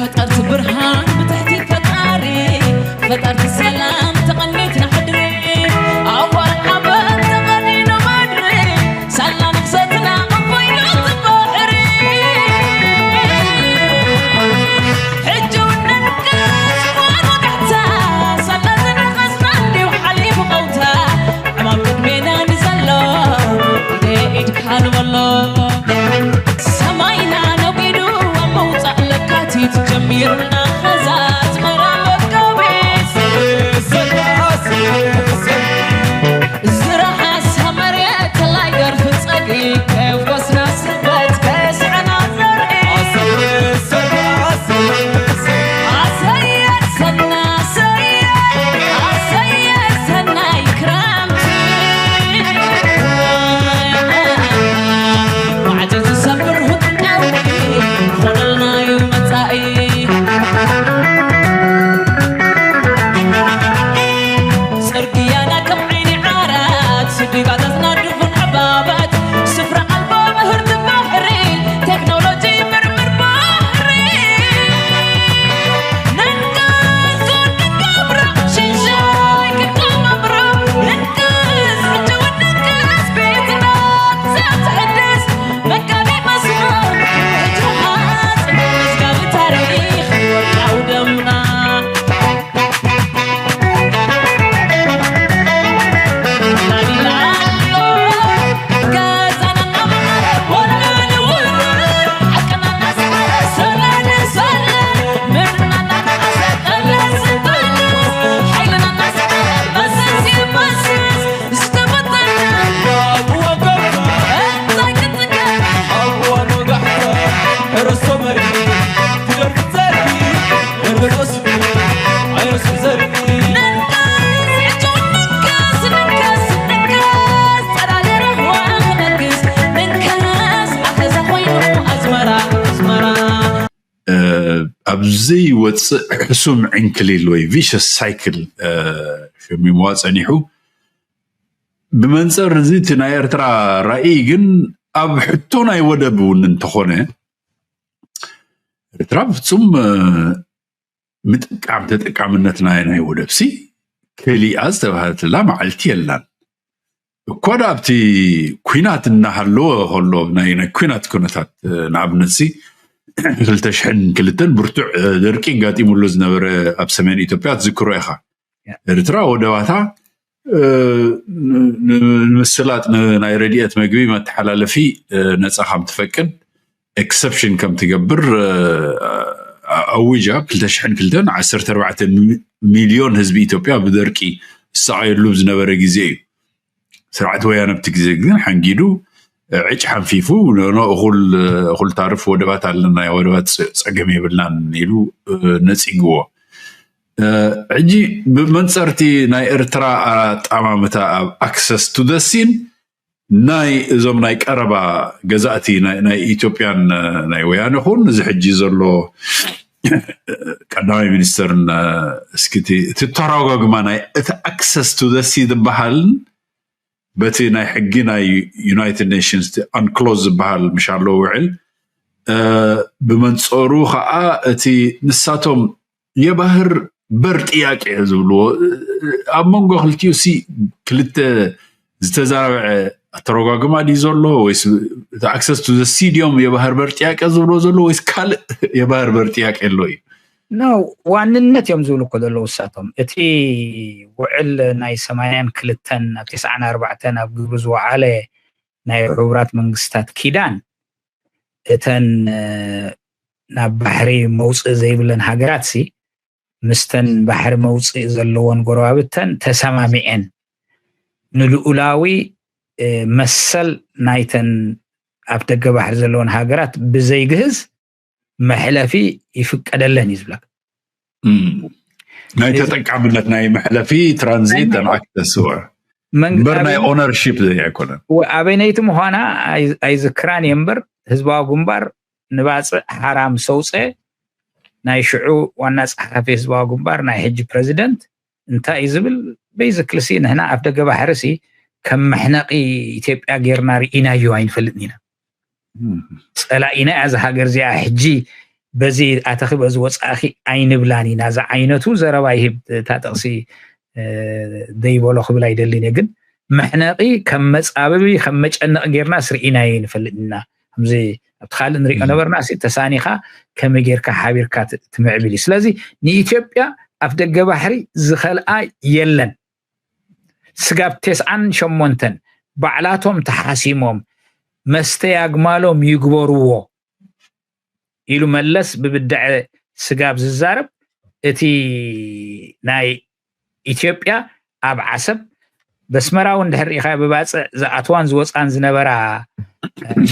ፈጠርቲ ብርሃን ብትሕቲ ፈጣሪ፣ ፈጠርቲ ሰላም ተቐኒትና ሕድሪ፣ ኣዋል ሓበን ተቐኒኑ ምድሪ፣ ሳላ ነፍሰትና ኣቦይና እቲ ባሕሪ። ሕጂ እውን ነንቅስ ጓኖ ጋሕታ፣ ሳላ ዝነኸስና እንዲሁ ሓሊፉ ቀውታ፣ ዕማም ቅድሜና ንዘሎ ኢደ ኢድካ ንበሎ። ሰማይና ነጒዱ ኣብ ምውጻእ ለካቲት ጀሚሩና ኸዛ ኣስመራ መጋቢት። ዝረሓሳ መሬት ተላይ ገርፊ ጸግዒ ከፍኮስና ስበት ከስዕና ዘርኢ። ኣሰየ ሰና ኣሰየ ኣሰየ ሰናይ ክረምቲ። ማዕጾ ዝሰብር ሁጥቃዊ ኾነልና እዩ መጻኢ። ጽርግያና ከም ዓይኒ ዓራት፣ ስዲጋታትና ድፉን ዕባባት፣ ስፍራ ኣልቦ ምህርቲ ባሕሪ፣ ቴክኖሎጂ ምርምር ባሕሪ። ነንቀስ ክንገብሮ፣ ሽንሻይ ክንቀባብሮ፣ ነንቀስ፣ ሕጂ እውን ነንቀስ፣ ቤትና ትሕደስ፣ መጋቢ መስመር፣ ሕጂ ሓጽ፣ መዝጋቢ ታሪኽ፣ ወርቃዊ ደምና። ኣብ ዘይወፅእ ሕሱም ዕንክሊል ወይ ቪሸስ ሳይክል ሸሚምዋ ፀኒሑ። ብመንፅር እዚ እቲ ናይ ኤርትራ ራእይ ግን ኣብ ሕቶ ናይ ወደብ እውን እንተኾነ ኤርትራ ፍፁም ምጥቃም ተጠቃምነት ናይ ናይ ወደብሲ ከሊኣ ዝተባህለትላ መዓልቲ የላን። እኳ ዳ ኣብቲ ኲናት እናሃለወ ከሎ ናይ ናይ ኲናት ኩነታት ንኣብነትሲ ክልተ ሽሕን ክልተን ብርቱዕ ደርቂ ኣጋጢሙሉ ዝነበረ ኣብ ሰሜን ኢትዮጵያ ትዝክሮ ኢኻ። ኤርትራ ወደባታ ንምስላጥ ናይ ረድኤት መግቢ መተሓላለፊ ነፃ ከም ትፈቅድ ኤክሰፕሽን ከም ትገብር ኣዊጃ። ክልተ ሽሕን ክልተን ዓሰርተ ኣርባዕተ ሚልዮን ህዝቢ ኢትዮጵያ ብደርቂ ዝሰዓየሉ ዝነበረ ግዜ እዩ። ስርዓት ወያነ ኣብቲ ግዜ ግን ሓንጊዱ ዕጭ ሓንፊፉ እኹል ታርፍ ወደባት ኣለና፣ ወደባት ፀገም የብልናን ኢሉ ነፂግዎ። ሕጂ ብመንፀርቲ ናይ ኤርትራ ኣጣማምታ ኣብ ኣክሰስ ቱ ደ ሲን ናይ እዞም ናይ ቀረባ ገዛእቲ ናይ ኢትዮጵያን ናይ ወያነ ኹን እዚ ሕጂ ዘሎ ቀዳማይ ሚኒስተርን እስኪ እቲ ተረጓግማ ናይ እቲ ኣክሰስ ቱ ደ ሲ ዝበሃልን በቲ ናይ ሕጊ ናይ ዩናይትድ ኔሽንስ ኣንክሎዝ ዝበሃል ምሻሎ ውዕል ብመንፀሩ ከዓ እቲ ንሳቶም የባህር በር ጥያቄ ዝብልዎ ኣብ መንጎ ክልቲኡ ሲ ክልተ ዝተዛረበዐ ኣተረጓግማ ድዩ ዘሎ ወይስ እቲ ኣክሰስ ቱ ሲ ድዮም የባህር በር ጥያቄ ዝብልዎ ዘሎ ወይስ ካልእ የባህር በር ጥያቄ ኣሎ እዩ? ኖ ዋንነት እዮም ዝብሉ እኮ ዘለዉ እሳቶም። እቲ ውዕል ናይ ሰማንያን ክልተን ኣብ ተስዓን ኣርባዕተን ኣብ ግብሪ ዝወዓለ ናይ ሕቡራት መንግስታት ኪዳን እተን ናብ ባሕሪ መውፅኢ ዘይብለን ሃገራት ሲ ምስተን ባሕሪ መውፅኢ ዘለዎን ጎረባብተን ተሰማሚዐን ንልኡላዊ መሰል ናይተን ኣብ ደገ ባሕሪ ዘለወን ሃገራት ብዘይግህዝ መሕለፊ ይፍቀደለን እዩ ዝብለካ። ናይ ተጠቃምነት ናይ መሕለፊ ትራንዚት ኣክሰስ እምበር ናይ ኦነርሺፕ ኣይኮነን። ኣበይነይቲ ምዃና ኣይዝክራን እየ እምበር ህዝባዊ ግንባር ንባፅዕ ሓራ ምስ ኣውፀ ናይ ሽዑ ዋና ፀሓፊ ህዝባዊ ግንባር ናይ ሕጂ ፕረዚደንት እንታይ እዩ ዝብል በይዝክልሲ ንሕና ኣፍ ደገ ባሕርሲ ከም መሕነቒ ኢትዮጵያ ጌርና ርኢናዮ ኣይንፈልጥን ኢና። ፀላኢና እያ እዛ ሃገር እዚኣ ሕጂ በዚ ኣተኺ በዚ ወፃእኺ ኣይንብላን ኢና ዝዓይነቱ ዘረባ ይህብ። እታ ጥቕሲ ደይበሎ ክብል ኣይደልን እየ፣ ግን መሕነቒ ከም መፃበቢ ከም መጨነቒ ጌርና ስርኢናዮ ይንፈልጥ ኢና። ከምዚ ኣብቲ ካልእ ንሪኦ ነበርና ሲ ተሳኒኻ ከመይ ጌርካ ሓቢርካ ትምዕብል እዩ። ስለዚ ንኢትዮጵያ ኣፍ ደገ ባሕሪ ዝኸልኣ የለን። ስጋብ ተስዓን ሸሞንተን ባዕላቶም ተሓሲሞም መስተ ያግማሎም ይግበርዎ ኢሉ መለስ ብብድዐ ስጋብ ዝዛረብ፣ እቲ ናይ ኢትዮጵያ ኣብ ዓሰብ በስመራ እውን ድሕር ኢኻ ብባፅዕ ዝኣትዋን ዝወፃን ዝነበራ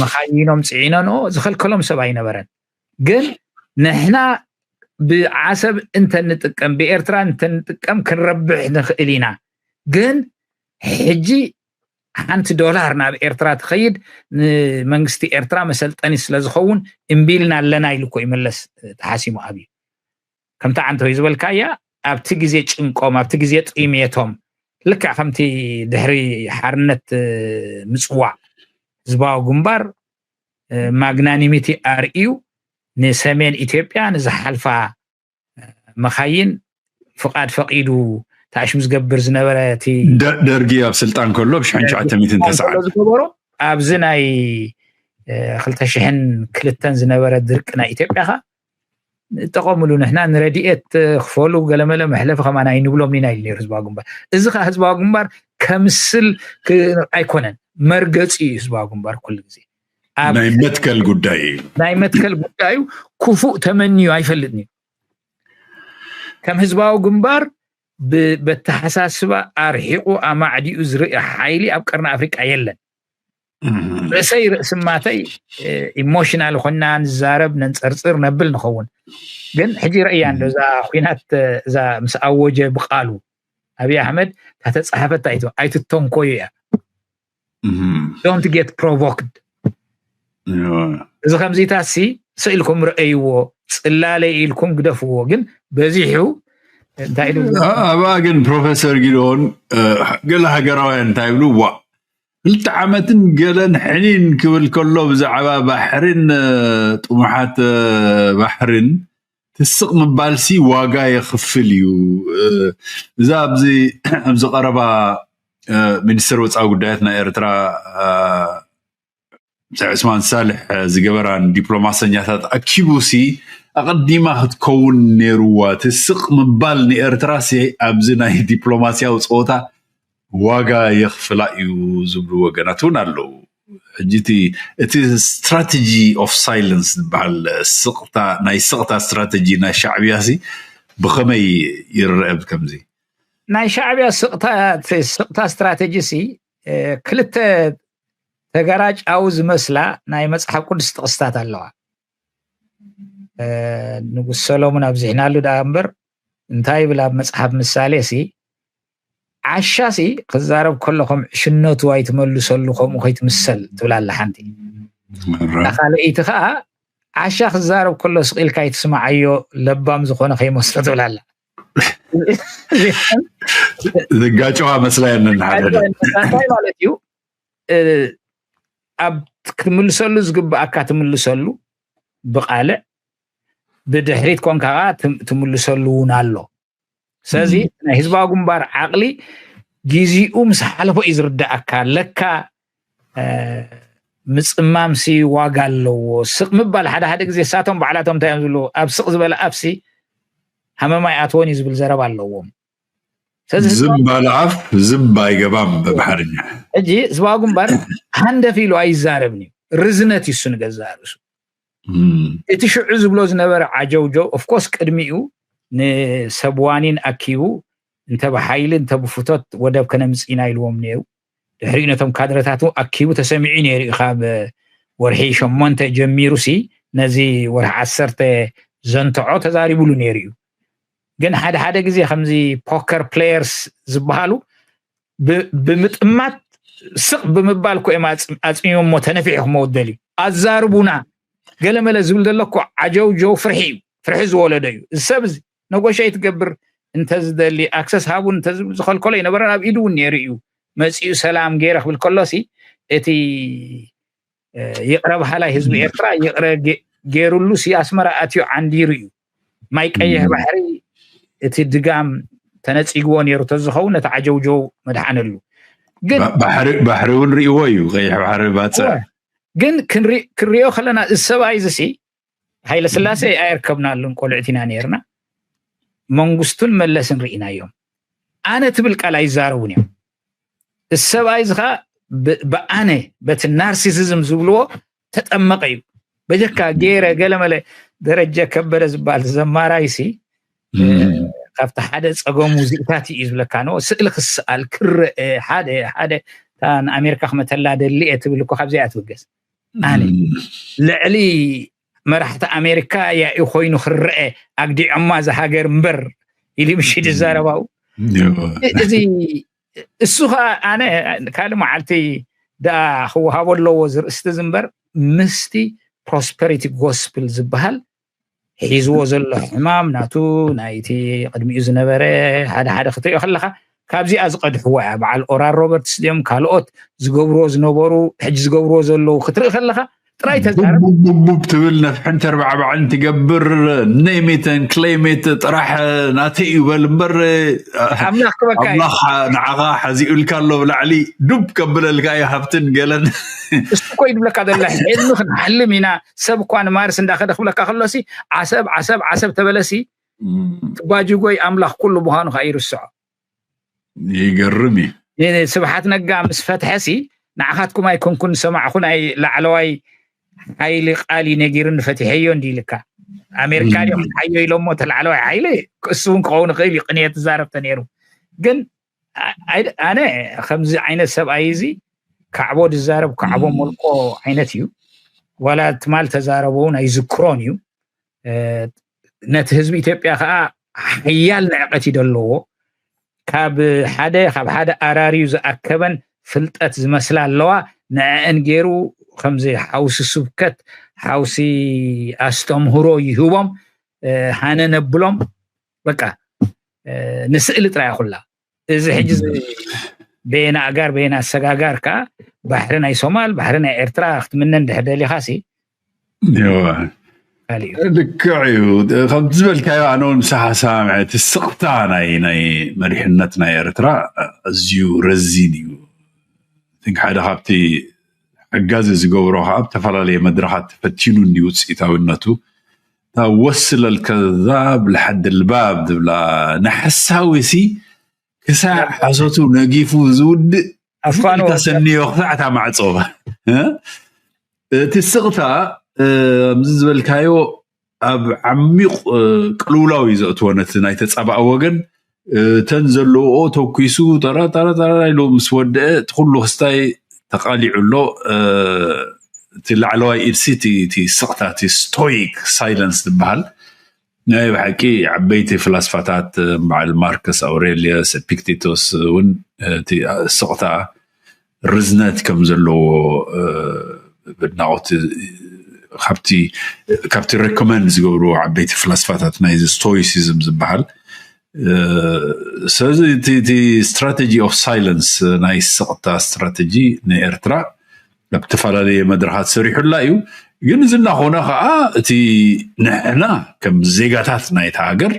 መኻይኖም ፅዒነንኦ ዝኸልከሎም ሰብ ኣይነበረን። ግን ንሕና ብዓሰብ እንተንጥቀም ብኤርትራ እንተንጥቀም ክንረብሕ ንኽእል ኢና። ግን ሕጂ ሓንቲ ዶላር ናብ ኤርትራ ትኸይድ ንመንግስቲ ኤርትራ መሰልጠኒ ስለዝኸውን እምቢልና ኣለና ኢሉ እኮ ይመለስ። ተሓሲሙ ኣብዩ ከምቲ ዓንተወይ ዝበልካያ ኣብቲ ግዜ ጭንቆም ኣብቲ ግዜ ጥሜቶም ልክዕ ከምቲ ድሕሪ ሓርነት ምፅዋዕ ህዝባዊ ግንባር ማግናኒሚቲ ኣርእዩ ንሰሜን ኢትዮጵያ ንዝሓልፋ መኻይን ፍቓድ ፈቒዱ ተኣሽሙ ዝገብር ዝነበረ እቲ ደርጊ ኣብ ስልጣን ከሎ ብ ሽሕን ሸዓተ ሚእትን ተስዓን ዝገበሮ ኣብዚ ናይ ክልተ ሽሕን ክልተን ዝነበረ ድርቂ ናይ ኢትዮጵያ ኸ ንጠቐምሉ ንሕና ንረድኤት ክፈሉ ገለመለ መሕለፊ ከማን ኣይንብሎም ኢና ኢሉ ነይሩ ህዝባዊ ግንባር። እዚ ከዓ ህዝባዊ ግንባር ከምስል ኣይኮነን፣ መርገፂ እዩ ህዝባዊ ግንባር ኩሉ ግዜ ናይ መትከል ጉዳይ እዩ። ናይ መትከል ጉዳዩ ክፉእ ተመንዩ ኣይፈልጥን እዩ። ከም ህዝባዊ ግንባር በተሓሳስባ ኣርሒቑ ኣማዕዲኡ ዝርኢ ሓይሊ ኣብ ቀርኒ ኣፍሪቃ የለን። ርእሰይ ርእስማተይ ኢሞሽናል ኮና ንዛረብ ነንፀርፅር ነብል ንኸውን። ግን ሕጂ ረእያ እንዶ እዛ ኩናት እዛ ምስ ኣወጀ ብቃሉ ኣብይ ኣሕመድ ታተፃሓፈት ኣይትተንኮዩ እያ። Don't get provoked። እዚ ከምዚታት ሲ ስኢልኩም ረእይዎ፣ ፅላለይ ኢልኩም ግደፍዎ። ግን በዚሑ እንታይ ኢሉ ኣብኣ ግን ፕሮፌሰር ጊዶን ገለ ሃገራውያን እንታይ ይብሉ ዋ ክልተ ዓመትን ገለን ሕኒን ክብል ከሎ ብዛዕባ ባሕሪን ጥሙሓት ባሕሪን ትስቕ ምባልሲ ዋጋ የኽፍል እዩ። እዛ ኣብዚ ኣብዚ ቀረባ ሚኒስትር ወፃኢ ጉዳያት ናይ ኤርትራ ዑስማን ሳልሕ ዝገበራን ዲፕሎማሰኛታት ኣኪቡሲ ኣቐዲማ ክትከውን ነይርዋ። ትስቕ ምባል ንኤርትራሲ ኣብዚ ናይ ዲፕሎማሲያዊ ፀወታ ዋጋ የኽፍላ እዩ ዝብሉ ወገናት እውን ኣለዉ። ሕጂ እቲ strategy of silence ዝበሃል ስቕታ ናይ ስቕታ ስትራተጂ ናይ ሻዕብያ ሲ ብኸመይ ይረአ? ከምዚ ናይ ሻዕብያ ስቕታ strategy ሲ ክልተ ተገራጫዊ ዝመስላ ናይ መፅሓፍ ቅዱስ ጥቕስታት ኣለዋ። ንጉስ ሰሎሙን ኣብዚሕናሉ ደኣ እምበር እንታይ ይብል ኣብ መፅሓፍ ምሳሌ ሲ ዓሻ ሲ ክዛረብ ከሎ ከም ዕሽነቱ ኣይትመልሰሉ ከምኡ ከይትምሰል ትብል ኣላ ሓንቲ። ካልኣይቲ ከዓ ዓሻ ክዛረብ ከሎ ስቕ ኢልካ ኣይትስምዓዮ ለባም ዝኾነ ከይመስሎ ትብል ኣላ። ዝጋጨዋ መስላ የለን ሓደ እንታይ ማለት እዩ? ኣብ ክትምልሰሉ ዝግብኣካ ትምልሰሉ ብቃልዕ ብድሕሪት ኮንካ ከዓ ትምልሰሉ እውን ኣሎ። ስለዚ ናይ ህዝባዊ ግንባር ዓቕሊ ግዜኡ ምስ ሓለፎ እዩ ዝርዳእካ። ለካ ምፅማምሲ ዋጋ ኣለዎ። ስቕ ምባል ሓደ ሓደ ግዜ እሳቶም ባዕላቶም እንታይ እዮም ዝብሉ ኣብ ስቕ ዝበለ ኣፍሲ ሃመማ ይኣትዎን እዩ ዝብል ዘረባ ኣለዎም። ዝም ባለ ኣፍ ዝም ባይገባም በምሓርኛ። ሕጂ ህዝባዊ ግንባር ሃንደፍ ኢሉ ኣይዛረብን እዩ። ርዝነት እዩ እሱ ንገዛእ ርእሱ። እቲ ሽዑ ዝብሎ ዝነበረ ዓጀውጀው ኦፍኮርስ ቅድሚኡ ንሰብዋኒን ኣኪቡ እንተ ብሓይሊ እንተ ብፍቶት ወደብ ከነምፅእ ኢና ኢልዎም ነይሩ። ድሕሪኡ ነቶም ካድረታቱ ኣኪቡ ተሰሚዑ ነይሩ እዩ። ካብ ወርሒ ሸሞንተ ጀሚሩ ሲ ነዚ ወርሒ ዓሰርተ ዘንትዖ ተዛሪቡሉ ነይሩ እዩ። ግን ሓደ ሓደ ግዜ ከምዚ ፖከር ፕሌየርስ ዝበሃሉ ብምጥማት ስቕ ብምባል ኮ እዮም ኣፅሚሞሞ ተነፊሑ ክመውት ደልዩ ኣዛርቡና ገለመለ ዝብል ዘሎ እኮ ዓጀውጀው ፍርሒ እዩ። ፍርሒ ዝወለዶ እዩ። እዚ ሰብ እዚ ነጎሻይ ትገብር እንተዝደሊ ኣክሰስ ሃቡን እንተዝብል ዝኸልከሎ ኣይነበረን። ኣብ ኢዱ እውን ነይሩ እዩ። መፂኡ ሰላም ገይረ ክብል ከሎሲ እቲ ይቕረ በሃላይ ህዝቢ ኤርትራ ይቕረ ገይሩሉ ሲ ኣስመራ ኣትዩ ዓንዲሩ እዩ። ማይ ቀይሕ ባሕሪ እቲ ድጋም ተነፂግዎ ነይሩ ተዝኸውን ነቲ ዓጀውጀው መድሓነሉ። ግን ባሕሪ እውን ርእዎ እዩ፣ ቀይሕ ባሕሪ ባፅዕ። ግን ክንሪኦ ከለና እዚ ሰብኣይ እዚ ሲ ሃይለ ስላሴ ኣየርከብናሉን፣ ቆልዕት ኢና ነይርና። መንግስቱን መለስን ርኢናዮም። ኣነ ትብል ቃል ኣይዛረቡን እዮም። እዚ ሰብኣይ እዚ ከዓ ብኣነ በቲ ናርሲሲዝም ዝብልዎ ተጠመቀ እዩ። በጀካ ገይረ ገለመለ ደረጀ ከበደ ዝበሃል ዘማራይ ሲ ካብቲ ሓደ ፀገሙ ሙዚቃታት እዩ ዝብለካ ነው። ስእሊ ክስኣል ክረአ ሓደ ሓደ ንኣሜሪካ ክመተላ ደሊ እየ ትብል እኮ ካብዚኣ ትብገስ። ኣነ ልዕሊ መራሕቲ ኣሜሪካ ያኢ ኮይኑ ክረአ ኣግዲዖማ እዛ ሃገር እምበር ኢሉ ምሽድ ይዛረባው። እዚ እሱ ከዓ ኣነ ካልእ መዓልቲ ደኣ ክወሃቦ ኣለዎ ዝርእስቲ ዝምበር ምስቲ ፕሮስፐሪቲ ጎስፕል ዝበሃል ሒዝዎ ዘሎ ሕማም ናቱ ናይቲ ቅድሚኡ ዝነበረ ሓደ ሓደ ክትሪኦ ከለካ ካብዚኣ ዝቀድሕዎ እያ። በዓል ኦራል ሮበርትስ ድዮም ካልኦት ዝገብርዎ ዝነበሩ ሕጂ ዝገብርዎ ዘለዉ ክትርኢ ከለካ ጥራይ ተዛረብ። ቡብ ትብል ነፍሕን ተርባዕባዕን ትገብር። ኔሚትን ክሌሚት ጥራሕ ናተይ እዩ በል እምበር ኣምላኽ ክበካ እዩ። ኣምላኽ ንዓኻ ሓዚኡልካ ኣሎ ብላዕሊ ዱብ ከብለልካ እዩ ሃብትን ገለን። እሱ እኮ እዩ ዝብለካ ዘሎ ሕልሚ ክንሓልም ኢና። ሰብ እኳ ንማርስ እንዳኸደ ክብለካ ከሎሲ ዓሰብ ዓሰብ ዓሰብ ተበለሲ ትባጅጎይ ኣምላኽ ኩሉ ምዃኑ ከዓ ይርስዖ። ይገርም እዩ። ስብሓት ነጋ ምስ ፈትሐ ሲ ንዓኻትኩም ኣይኮንኩን ዝሰማዕኹ ናይ ላዕለዋይ ሓይሊ ቃል እዩ ነጊሩኒ ፈቲሐዮ እንዲ ኢልካ ኣሜሪካ ድዮም ሓዮ ኢሎሞ እቲ ላዕለዋይ ሓይሊ እሱ እውን ክኸውን ይኽእል እዩ ቅንየ ትዛረብ ተነይሩ ግን ኣነ ከምዚ ዓይነት ሰብኣይ እዚ ካዕቦ ዝዛረብ ካዕቦ ሞልቆ ዓይነት እዩ ዋላ ትማል ተዛረቦ እውን ኣይዝክሮን እዩ ነቲ ህዝቢ ኢትዮጵያ ከዓ ሓያል ንዕቀት እዩ ዘለዎ ካብ ሓደ ካብ ሓደ ኣራርዩ ዝኣከበን ፍልጠት ዝመስላ ኣለዋ ንዕአን ገይሩ ከምዚ ሓውሲ ስብከት ሓውሲ ኣስተምህሮ ይህቦም ሃነ ነብሎም በቃ ንስእሊ ጥራይ ኩላ እዚ ሕጂ በየና ኣጋር በየና ኣሰጋጋር ከዓ ባሕሪ ናይ ሶማል ባሕሪ ናይ ኤርትራ ክትምነ እንድሕር ደሊኻ ሲ ልክዕ እዩ ከምቲ ዝበልካዮ ኣነ እውን ምሳኻ ሰማምዐ እቲ ስቕታ ናይ ናይ መሪሕነት ናይ ኤርትራ ኣዝዩ ረዚን እዩ ሓደ ካብቲ ሓጋዚ ዝገብሮ ከዓ ብተፈላለየ መድረኻት ተፈቲኑ እንዲ ውፅኢታዊነቱ ወስለል ከዛብ ለሓድ ልባብ ዝብላ ንሓሳዊ ሲ ክሳዕ ሓሶቱ ነጊፉ ዝውድእ ኣፋንታ ሰንዮ ክሳዕ እታ ማዕፆ እቲ ስቕታ ከምዚ ዝበልካዮ ኣብ ዓሚቕ ቅልውላው እዩ ዘእትዎ ነቲ ናይ ተፃባእ ወገን እተን ዘለውኦ ተኩሱ ጠራጠራጠራ ኢሉ ምስ ወደአ እቲ ኩሉ ክስታይ ተቃሊዑ ኣሎ እቲ ላዕለዋይ ኢድሲ እቲ ስቕታ እቲ ስቶይክ ሳይለንስ ዝበሃል ናይ ብሓቂ ዓበይቲ ፍላስፋታት በዓል ማርከስ ኣውሬልየስ ኤፒክቴቶስ እውን እቲ ስቕታ ርዝነት ከም ዘለዎ ብድናቆት ካብቲ ካብቲ ሬኮመንድ ዝገብሩ ዓበይቲ ፍላስፋታት ናይ ስቶይሲዝም ዝበሃል ስለዚ እቲ ስትራቴጂ ኦፍ ሳይለንስ ናይ ስቕታ ስትራቴጂ ንኤርትራ ኣብ ዝተፈላለየ መድረኻት ሰሪሑላ እዩ ግን እዚ እናኾነ ከዓ እቲ ንሕና ከም ዜጋታት ናይቲ ሃገር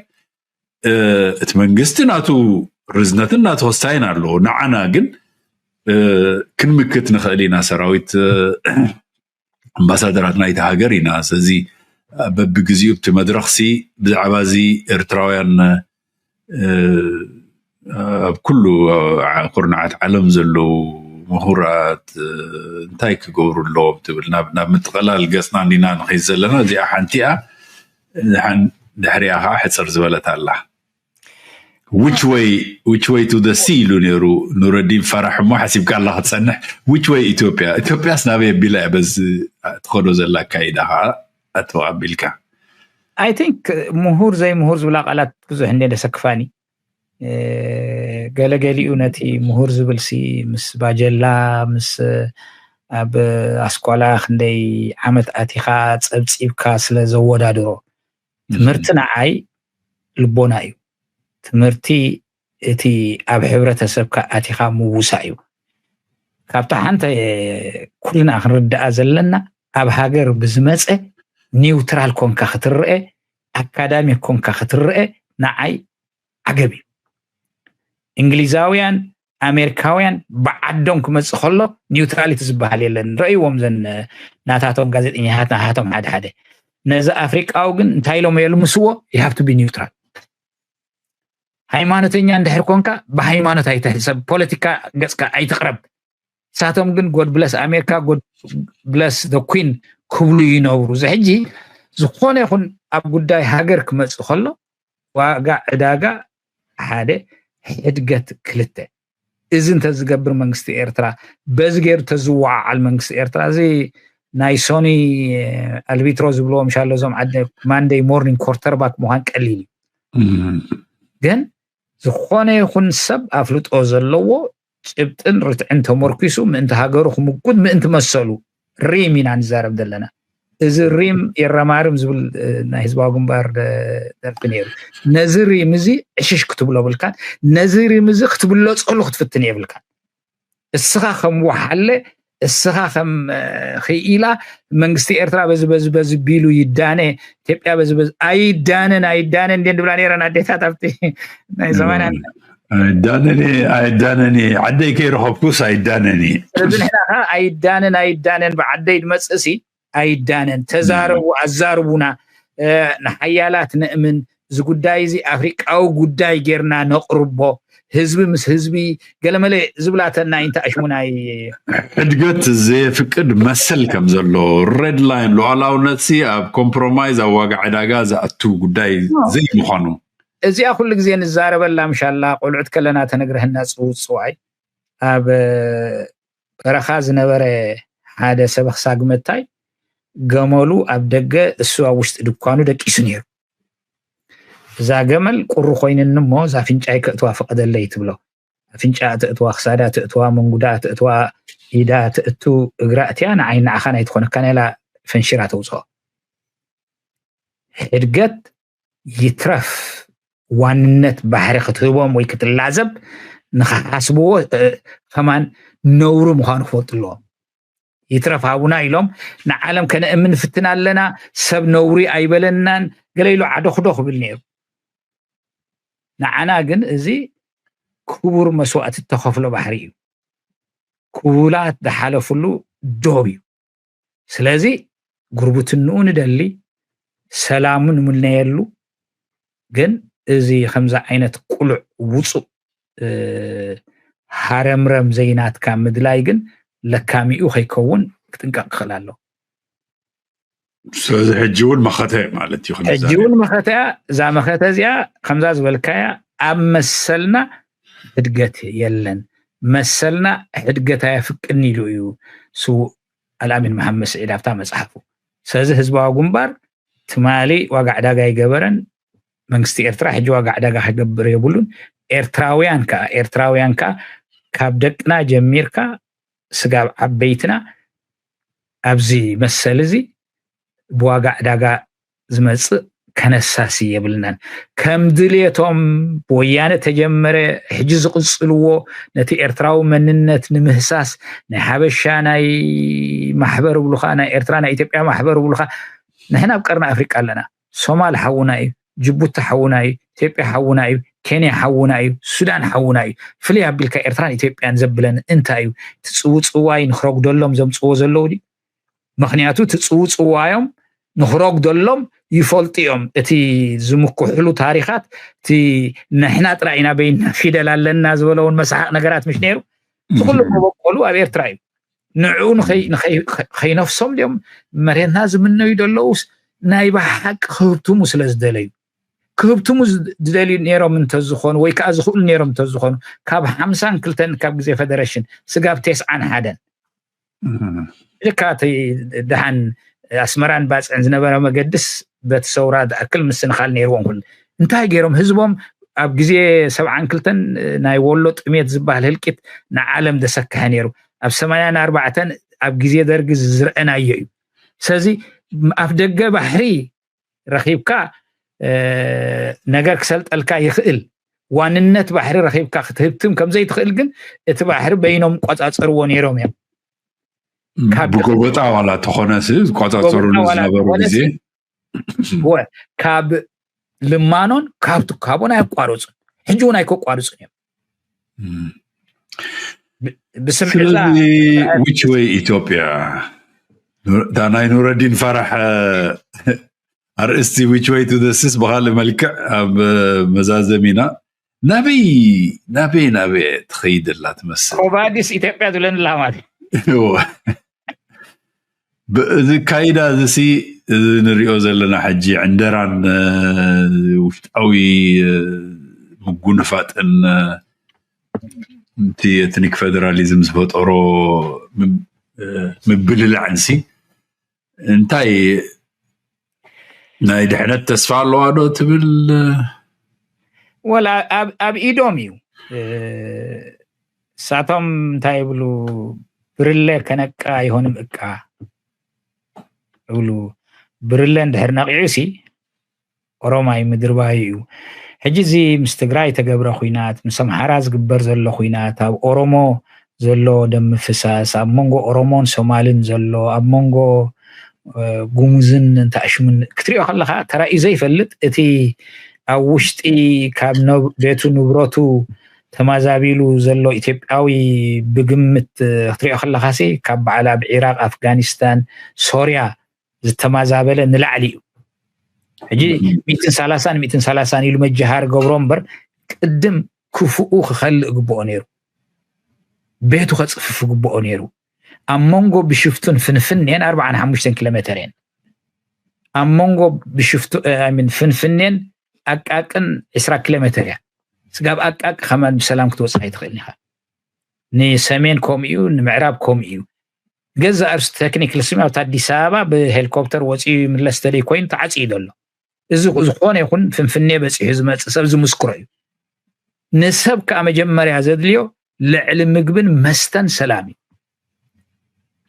እቲ መንግስቲ ናቱ ርዝነትን ናቱ ክስታይን ኣለዎ ንዓና ግን ክንምክት ንኽእል ኢና ሰራዊት ኣምባሳደራት ናይቲ ሃገር ኢና ስለዚ በብግዜኡ እቲ መድረኽሲ ብዛዕባ እዚ ኤርትራውያን ኣብ ኩሉ ኩርናዓት ዓለም ዘለዉ ምሁራት እንታይ ክገብሩ ኣለዎም ትብል ናብ ምጥቕላል ገፅና እንዲና ንኸይድ ዘለና እዚኣ ሓንቲ እያ ድሕሪኣ ከዓ ሕፅር ዝበለት ኣላ which way to the sea ኢሉ ነይሩ ኑረዲን ፈራሕ እሞ ሓሲብካ ኣላ ክትፀንሕ which way ኢትዮጵያ ኢትዮጵያስ ናበይ ኣቢላ እያ በዚ ትኸዶ ዘላ ኣካይዳ ከዓ ኣቶ ኣቢልካ I think ምሁር ዘይምሁር ዝብላ ቃላት ብዙሕ እንደ ደሰክፋኒ ገለገሊኡ ነቲ ምሁር ዝብልሲ ምስ ባጀላ ምስ ኣብ ኣስኳላ ክንደይ ዓመት ኣቲኻ ፀብፂብካ ስለ ዘወዳድሮ ትምህርቲ ንዓይ ልቦና እዩ ትምህርቲ እቲ ኣብ ሕብረተሰብካ ኣቲኻ ምውሳ እዩ ካብታ ሓንቲ ኩልና ክንርዳኣ ዘለና ኣብ ሃገር ብዝመፀ ኒውትራል ኮንካ ክትረአ፣ ኣካዳሚክ ኮንካ ክትረአ ንዓይ ዓገብ እዩ። እንግሊዛውያን፣ ኣሜሪካውያን ብዓዶም ክመፅእ ከሎ ኒውትራሊቲ ዝበሃል የለን። ረእይዎም ዘን ናታቶም ጋዜጠኛታት ናታቶም ሓደ ሓደ። ነዚ ኣፍሪቃዊ ግን እንታይ ኢሎም የልምስዎ? You have to be neutral። ሃይማኖተኛ እንድሕር ኮንካ ብሃይማኖት ኣይትሕሰብ፣ ፖለቲካ ገፅካ ኣይትቕረብ። ንሳቶም ግን ጎድ ብለስ ኣሜሪካ፣ ጎድ ብለስ ደ ኩን ክብሉ ይነብሩ። እዚ ሕጂ ዝኾነ ይኹን ኣብ ጉዳይ ሃገር ክመፅእ ከሎ ዋጋ ዕዳጋ ሓደ፣ ሕድገት ክልተ። እዚ እንተዝገብር መንግስቲ ኤርትራ፣ በዚ ገይሩ ተዝወዓዓል መንግስቲ ኤርትራ፣ እዚ ናይ ሶኒ ኣልቢትሮ ዝብልዎም ሻሎ፣ እዞም ዓደ ማንደይ ሞርኒንግ ኮርተርባክ ምዃን ቀሊል እዩ። ግን ዝኾነ ይኹን ሰብ ኣፍልጦ ዘለዎ ጭብጥን ርትዕን ተመርኪሱ ምእንቲ ሃገሩ ክምጉት፣ ምእንቲ መሰሉ፣ ሪም ኢና ንዛረብ ዘለና። እዚ ሪም የረማርም ዝብል ናይ ህዝባዊ ግንባር ደርፊ ነይሩ። ነዚ ሪም እዚ ዕሽሽ ክትብሎ የብልካን። ነዚ ሪም እዚ ክትብለፀሉ ክትፍትን የብልካን። እስኻ ከም ወሓለ፣ እስኻ ከም ክኢላ፣ መንግስቲ ኤርትራ በዚ በዚ በዚ ቢሉ ይዳነ፣ ኢትዮጵያ በዚ በዚ ኣይዳነን ኣይዳነን እንዴ እንድብላ ነይረን ኣዴታት ኣብቲ ናይ ሰማንያ። ኣይዳነን እየ፣ ኣይዳነን እየ፣ ዓደይ ከይረኸብኩስ ኣይዳነን እየ። እዚ ንሕና ከዓ ኣይዳነን ኣይዳነን ብዓደይ ድመፅእሲ ኣይዳነን። ተዛረቡ፣ ኣዛርቡና። ንሓያላት ነእምን፣ እዚ ጉዳይ እዚ ኣፍሪቃዊ ጉዳይ ጌርና ነቕርቦ፣ ህዝቢ ምስ ህዝቢ ገለመለ ዝብላተና ኣይንተኣሽሙናይ። ሕድገት ዘየፍቅድ መሰል ከም ዘሎ፣ ሬድ ላይን፣ ሉዓላውነትሲ ኣብ ኮምፕሮማይዝ፣ ኣብ ዋጋ ዕዳጋ ዝኣቱ ጉዳይ ዘይምዃኑ። እዚኣ ኩሉ ግዜ ንዛረበላ ምሻላ፣ ቆልዑት ከለና ተነግረህና ጽውጽዋይ ኣብ በረኻ ዝነበረ ሓደ ሰበኽ ሳግመታይ ገመሉ ኣብ ደገ እሱ ኣብ ውሽጢ ድኳኑ ደቂሱ ነይሩ። እዛ ገመል ቁሪ ኮይንኒ እሞ እዛ ኣፍንጫይ ከእትዋ ፍቐደለይ ትብሎ። ኣፍንጫ ተእትዋ፣ ክሳዳ ተእትዋ፣ መንጉዳ ተእትዋ፣ ኢዳ ተእቱ፣ እግራ እቲያ ንዓይ ንዓኻ ናይ ትኾነካ ናይላ ፈንሽራ ተውፅኦ። ሕድገት ይትረፍ ዋንነት ባሕሪ ክትህቦም ወይ ክትላዘብ ንኽሓስብዎ ከማን ነውሪ ምዃኑ ክፈልጡ ኣለዎም። ይትረፍ ሃቡና ኢሎም ንዓለም ከነእምን ንፍትን ኣለና፣ ሰብ ነውሪ ኣይበለናን ገለ ኢሉ ዓደኹዶ ክብል ነይሩ። ንዓና ግን እዚ ክቡር መስዋእቲ እተኸፍሎ ባሕሪ እዩ። ክቡላት ዝሓለፍሉ ዶብ እዩ። ስለዚ ጉርብትንኡ ንደሊ፣ ሰላሙ ንምነየሉ። ግን እዚ ከምዚ ዓይነት ቁሉዕ ውፁእ ሃረምረም ዘይናትካ ምድላይ ግን ለካሚኡ ከይከውን ክጥንቀቕ ክኽእል ኣሎ። ስለዚ ሕጂ እውን መኸተ ማለት እዩ። ሕጂ እውን መኸተ እያ። እዛ መኸተ እዚኣ ከምዛ ዝበልካያ ኣብ መሰልና ሕድገት የለን። መሰልና ሕድገት ኣየፍቅድን ኢሉ እዩ ስዉእ ኣልኣሚን መሓመድ ስዒድ ኣብታ መፅሓፉ። ስለዚ ህዝባዊ ግንባር ትማሊ ዋጋ ዕዳጋ ኣይገበረን። መንግስቲ ኤርትራ ሕጂ ዋጋ ዕዳጋ ክገብር የብሉን። ኤርትራውያን ከዓ ኤርትራውያን ከዓ ካብ ደቅና ጀሚርካ ስጋብ ዓበይትና ኣብዚ መሰል እዚ ብዋጋ ዕዳጋ ዝመፅእ ከነሳሲ የብልናን። ከም ድልየቶም ብወያነ ተጀመረ ሕጂ ዝቕፅልዎ ነቲ ኤርትራዊ መንነት ንምህሳስ ናይ ሓበሻ ናይ ማሕበር ብሉኻ፣ ናይ ኤርትራ ናይ ኢትዮጵያ ማሕበር ብሉኻ። ንሕና ኣብ ቀርኒ ኣፍሪቃ ኣለና። ሶማል ሓውና እዩ፣ ጅቡቲ ሓውና እዩ፣ ኢትዮጵያ ሓውና እዩ፣ ኬንያ ሓውና እዩ፣ ሱዳን ሓውና እዩ። ፍልይ ኣቢልካ ኤርትራን ኢትዮጵያን ዘብለን እንታይ እዩ? ትፅውፅዋይ ንክረጉደሎም ዘምፅዎ ዘለዉ ድዩ? ምክንያቱ ትፅውፅዋዮም ንክረጉደሎም ይፈልጡ እዮም። እቲ ዝምክሕሉ ታሪኻት እቲ ንሕና ጥራይ ኢና በይንና ፊደል ኣለና ዝበለውን መሳሓቅ ነገራት ምሽ ነይሩ። እቲ ኩሉ መበቆሉ ኣብ ኤርትራ እዩ። ንዕኡ ከይነፍሶም ድዮም መሬትና ዝምነዩ ዘለውስ ናይ ብሓቂ ክህብትሙ ስለ ዝደለዩ? ክህብትሙ ዝደልዩ ነይሮም እንተዝኾኑ ወይ ከዓ ዝኽእሉ ነይሮም እንተዝኾኑ ካብ ሓምሳን ክልተን ካብ ግዜ ፈደረሽን ስጋብ ቴስዓን ሓደን ልካ እቲ ደሓን ኣስመራን ባፅዕን ዝነበረ መገድስ በቲ ሰውራ ዝኣክል ምስንኻል ነይርዎም። ኩሉ እንታይ ገይሮም ህዝቦም ኣብ ግዜ ሰብዓን ክልተን ናይ ወሎ ጥሜት ዝበሃል ህልቂት ንዓለም ዘሰከሐ ነይሩ። ኣብ ሰማንያን ኣርባዕተን ኣብ ግዜ ደርጊ ዝዝረአናዮ እዩ። ስለዚ ኣፍ ደገ ባሕሪ ረኺብካ ነገር ክሰልጠልካ ይኽእል። ዋንነት ባሕሪ ረኺብካ ክትህብትም ከምዘይትኽእል ግን እቲ ባሕሪ በይኖም ቆፃፀርዎ ነይሮም እዮም። ብጎበጣ ዋላ ተኾነሲ ዝቆፃፀሩ ዝነበሩ ግዜ ወ ካብ ልማኖን ካብ ትካቦን ኣየቋረፁን፣ ሕጂ እውን ኣይከቋርፁን እዮም። እም። ብ- ብስም ዕዛ ስለዚ which way ኢትዮጵያ፣ እታ ናይ ኑረዲን ፋራሕ ኣርእስቲ which way to the sea ብካልእ መልክዕ ኣብ መዛዘሚና ናበይ ናበይ ናበይ ትኸይድ ኣላ ትመስል። ኮባዲስ ኢትዮጵያ ዝብለንላ ማለት እዩ። እወ። ብ- እዚ ካይዳ እዚ ሲ፣ እዚ ንሪኦ ዘለና ሕጂ ዕንደራን እ፣ ውሽጣዊ እ፣ ምጉንፋጥን እ፣ እቲ ኤትኒክ ፌደራሊዝም ዝፈጠሮ ምብ- እ፣ ምብልላዕን ሲ እንታይ ናይ ድሕነት ተስፋ ኣለዋ ዶ ትብል? ወላ ኣብ- ኣብ ኢዶም እዩ። እ፣ እሳቶም እንታይ ይብሉ? ብርለ ከነቃ ኣይሆንም እቃ ይብሉ። ብርለ እንድሕር ነቂዑ ሲ ኦሮማይ ምድርባዩ እዩ። ሕጂ እዚ ምስ ትግራይ ተገብረ ኩናት፣ ምስ ኣምሓራ ዝግበር ዘሎ ኩናት፣ ኣብ ኦሮሞ ዘሎ ደም ምፍሳስ፣ ኣብ መንጎ ኦሮሞን ሶማልን ዘሎ፣ ኣብ መንጎ እ፣ ጉሙዝን እንተኣሽሙን ክትሪኦ ከለካ ተራእዩ ዘይፈልጥ፣ እቲ ኣብ ውሽጢ ካብ ነብ- ቤቱ ንብረቱ ተማዛቢሉ ዘሎ ኢትዮጵያዊ ብግምት እ፣ ክትሪኦ ከለካ ሲ ካብ በዓል ኣብ ዒራቅ፣ ኣፍጋኒስታን፣ ሶርያ ዝተማዛበለ ንላዕሊ እዩ። ሕጂ ሚእትን ሰላሳን ሚእትን ሰላሳን ኢሉ መጀሃር ገብሮ እምበር ቅድም ክፉኡ ክኸልእ ግብኦ ነይሩ፣ ቤቱ ከፅፍፍ ግብኦ ነይሩ። ኣብ መንጎ ብሽፍቱን ፍንፍኔን ኣርባዓን ሓሙሽተን ኪሎ ሜተር እየን። ኣብ መንጎ ብሽፍቱ እ፣ I mean፣ ፍንፍኔን ኣቃቅን ዕስራ ኪሎ ሜተር እያ። ስጋብ ኣቃቂ ከማን ብሰላም ክትወፅእ ኣይትኽእልን ኢኻ። ንሰሜን ከምኡ እዩ፣ ንምዕራብ ከምኡ እዩ። ገዛ እርስ ቴክኒክ ልስሚ ኣብታ ኣዲስ ኣበባ ብሄሊኮፕተር ወፂኡ ይምለስ ተደይ ኮይኑ ተዓፅዩ ዘሎ። እዚ ዝኾነ ይኹን ፍንፍኔ በፂሑ ዝመፅእ ሰብ ዝምስክሮ እዩ። ንሰብ ከዓ መጀመርያ ዘድልዮ ልዕሊ ምግብን መስተን ሰላም እዩ።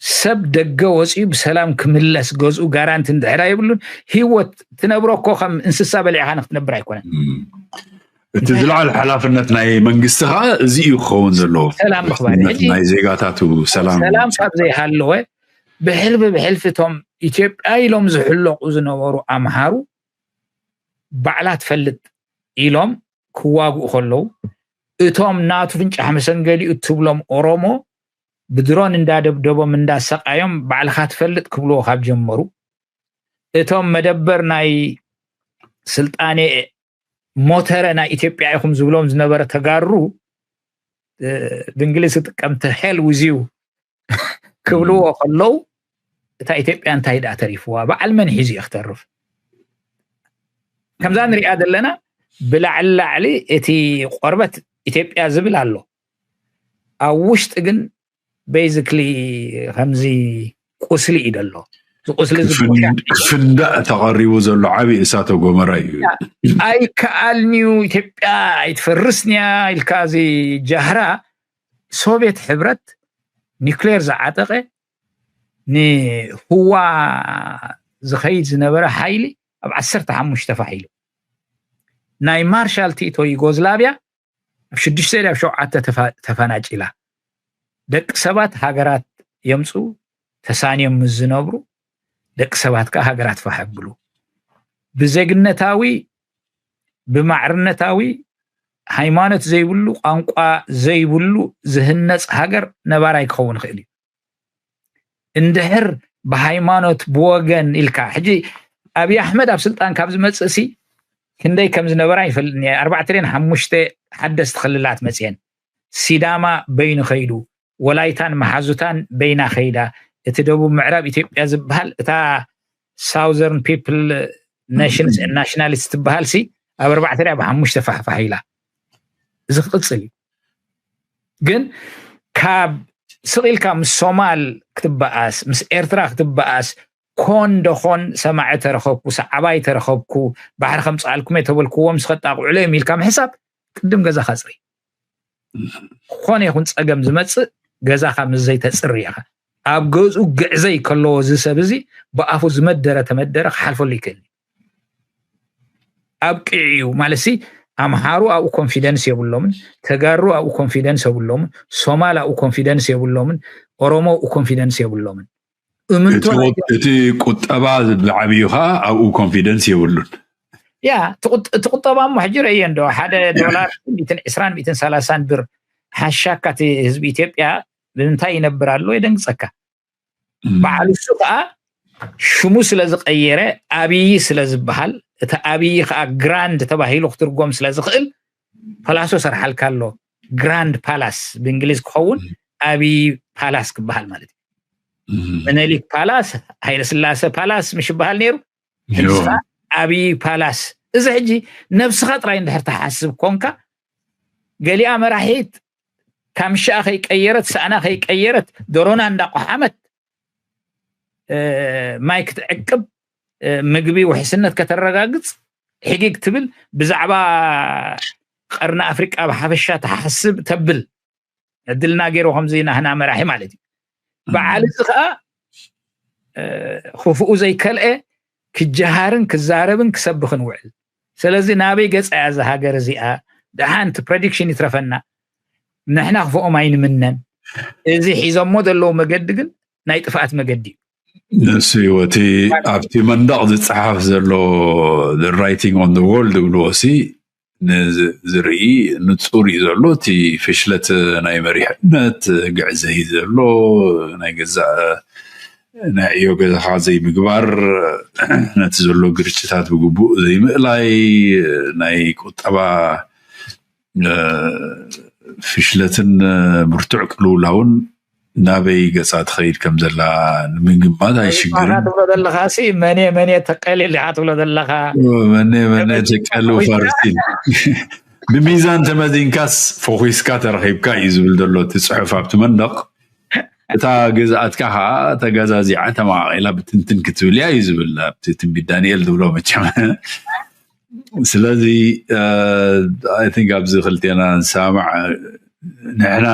ሰብ ደገ ወፂኡ ብሰላም ክምለስ ገዝኡ ጋራንቲ እንድሕራ የብሉን። ህይወት ትነብሮ እኮ ከም እንስሳ በሊዕካ ንክትነብር ኣይኮነን። እም። እቲ ዝለዓለ ሓላፍነት ናይ መንግስቲ ከዓ እዚ እዩ ክኸውን ዘለዎ። ሰላም ምኽባር። ውሕስነት ሕጂ ናይ ዜጋታቱ ሰላም ሰላም ካብ ዘይሃለወ ብሕልፊ ብሕልፊ እቶም ኢትዮጵያ ኢሎም ዝሕለቁ ዝነበሩ ኣምሃሩ ባዕላ ትፈልጥ ኢሎም ክዋግኡ ከለዉ እቶም ናቱ ፍንጫሕ መሰንገሊኡ እትብሎም ኦሮሞ ብድሮን እንዳደብደቦም እንዳሰቃዮም ባዕልካ ትፈልጥ ክብልዎ ካብ ጀመሩ እቶም መደበር ናይ ስልጣኔ ሞተረ ናይ ኢትዮጵያ ኢኹም ዝብሎም ዝነበረ ተጋሩ እ፣ ብእንግሊዝ ዝጥቀም to hell with you ክብልዎ ከለዉ እታ ኢትዮጵያ እንታይ ደኣ ተሪፍዋ? በዓል መን ሒዙ እዩ ክተርፍ? ከምዛ ንሪኣ ዘለና ብላዕሊ ላዕሊ እቲ ቆርበት ኢትዮጵያ ዝብል ኣሎ፣ ኣብ ውሽጢ ግን basically ከምዚ ቁስሊ እዩ ዘሎ። እዚ ቁስሊ እዚ ክፍን- ክፍንዳእ ተቐሪቡ ዘሎ ዓብዪ እሳተ ጎመራ እዩ። ኣይከኣልንዩ ኢትዮጵያ ኣይትፈርስንያ ኢልካ እዚ ጃህራ ሶቪየት ሕብረት ኒክሌር ዝዓጠቀ ንህዋ ዝኸይድ ዝነበረ ሓይሊ ኣብ ዓሰርተ ሓሙሽተ ተፋሒሉ ናይ ማርሻል ቲቶ ዩጎዝላቪያ ኣብ ሽዱሽተ ድያ ኣብ ሸውዓተ ተፋ- ተፈናጭላ ደቂ ሰባት ሃገራት የምፁ ተሳንዮም ምስ ዝነብሩ ደቂ ሰባት ከዓ ሃገራት ፋሕ ብሉ ብዜግነታዊ ብማዕርነታዊ ሃይማኖት ዘይብሉ ቋንቋ ዘይብሉ ዝህነፅ ሃገር ነባራይ ክኸውን ይኽእል እዩ እንድሕር ብሃይማኖት ብወገን ኢልካ ሕጂ ኣብይ ኣሕመድ ኣብ ስልጣን ካብ ዝመፅእ ሲ ክንደይ ከም ዝነበራ ይፈልጥኒ ኣርባዕተ ድን ሓሙሽተ ሓደስቲ ክልላት መፅየን ሲዳማ በይኑ ከይዱ ወላይታን መሓዙታን በይና ከይዳ እቲ ደቡብ ምዕራብ ኢትዮጵያ ዝበሃል እታ ሳውዘርን ፒፕል ናሽናሊስት ትበሃል ሲ ኣብ ኣርባዕተ ድያ ብሓሙሽተ ፋሕፋሕ ኢላ እዚ ክቅፅል እዩ ግን ካብ ስቕ ኢልካ ምስ ሶማል ክትበኣስ ምስ ኤርትራ ክትበኣስ ኮን ደኾን ሰማዒ ተረኸብኩ ሰዓባይ ተረኸብኩ ባሕሪ ከምፅኣልኩም እየ ተበልክዎም ስኸጣቕዕሎ እዮም ኢልካ ምሕሳብ ቅድም ገዛኻ ፅሪ ዝኾነ ይኹን ፀገም ዝመፅእ ገዛኻ ምስ ዘይተፅሪ ኢኻ ኣብ ገዝኡ ግዕዘይ ከለዎ እዚ ሰብ እዚ ብኣፉ ዝመደረ ተመደረ ክሓልፈሉ ይክእል ኣብቅዕ እዩ ማለት ሲ ኣምሃሩ ኣብኡ ኮንፊደንስ የብሎምን ተጋሩ ኣብኡ ኮንፊደንስ የብሎምን ሶማል ኣብኡ ኮንፊደንስ የብሎምን ኦሮሞ ኣብኡ ኮንፊደንስ የብሎምን እምንቶ እቲ ቁጠባ ብዓብዩ ከዓ ኣብኡ ኮንፊደንስ የብሉን። ያ እቲ ቁጠባ እሞ ሕጂ ረእየ እንዶ ሓደ ዶላር ሚእትን ዕስራን ሚእትን ሰላሳን ብር ሓሻካ እቲ ህዝቢ ኢትዮጵያ ብምንታይ ይነብር ኣሎ የደንግፀካ። በዓል እሱ ከዓ ሽሙ ስለ ዝቀየረ ኣብይ ስለ ዝበሃል እቲ ኣብይ ከዓ ግራንድ ተባሂሉ ክትርጎም ስለ ዝኽእል ፓላሶ ሰርሓልካ ኣሎ። ግራንድ ፓላስ ብእንግሊዝ ክኸውን ኣብይ ፓላስ ክበሃል ማለት እዩ። ምኒልክ ፓላስ፣ ሃይለስላሴ ፓላስ ምሽ ይበሃል ነይሩ። ሕጂ ከዓ ኣብይ ፓላስ። እዚ ሕጂ ነብስኻ ጥራይ እንድሕር ትሓስብ ኮንካ ገሊኣ መራሒት ካምሻኣ ከይቀየረት ሳእና ከይቀየረት ደሮና እንዳቆሓመት ማይ ክትዕቅብ ምግቢ ውሕስነት ከተረጋግፅ ሕጊግ ትብል ብዛዕባ ቀርኒ ኣፍሪቃ ብሓፈሻ ተሓስብ ተብል ዕድልና ገይሩ ከምዚ ናህና መራሒ ማለት እዩ። በዓል እዚ ከዓ ክፉኡ ዘይከልአ ክጀሃርን ክዛረብን ክሰብኽን ውዕል። ስለዚ ናበይ ገፃ እያ እዛ ሃገር እዚኣ? ደሓን እቲ ፕረዲክሽን ይትረፈና። ንሕና ክፍኦም ኣይንምነን። እዚ ሒዞሞ ዘለዉ መገዲ ግን ናይ ጥፍኣት መገዲ እዩ። ንሱ እዩ እቲ ኣብቲ መንደቕ ዝፀሓፍ ዘሎ ራይቲንግ ኦን ወል ዝብልዎ ሲ ዝርኢ ንፁር እዩ ዘሎ። እቲ ፍሽለት ናይ መሪሕነት ግዕዘይ ዘሎ ናይ ገዛእ ናይ ዕዮ ገዛኻ ዘይምግባር፣ ነቲ ዘሎ ግርጭታት ብግቡእ ዘይምእላይ፣ ናይ ቁጠባ ፍሽለትን ብርቱዕ ቅልውላውን ናበይ ገፃ ትኸይድ ከም ዘላ ንምግማት ኣይሽግርን። ትብሎ ዘለኻ ሲ መኔ መኔ ተቀሊል ኢኻ ትብሎ ዘለኻ። መኔ መኔ ተቀሉ ፈርሲን ብሚዛን ተመዚንካስ ፎኪስካ ተረኺብካ እዩ ዝብል ዘሎ እቲ ፅሑፍ ኣብቲ መንደቕ። እታ ግዝኣትካ ከዓ ተገዛዚዓ ተመቃቂላ ብትንትን ክትብል እያ እዩ ዝብል ኣብቲ ትንቢት ዳንኤል ዝብሎ መቸም። ስለዚ ኣይ ቲንክ ኣብዚ ክልቴና ንሰማማዕ ንሕና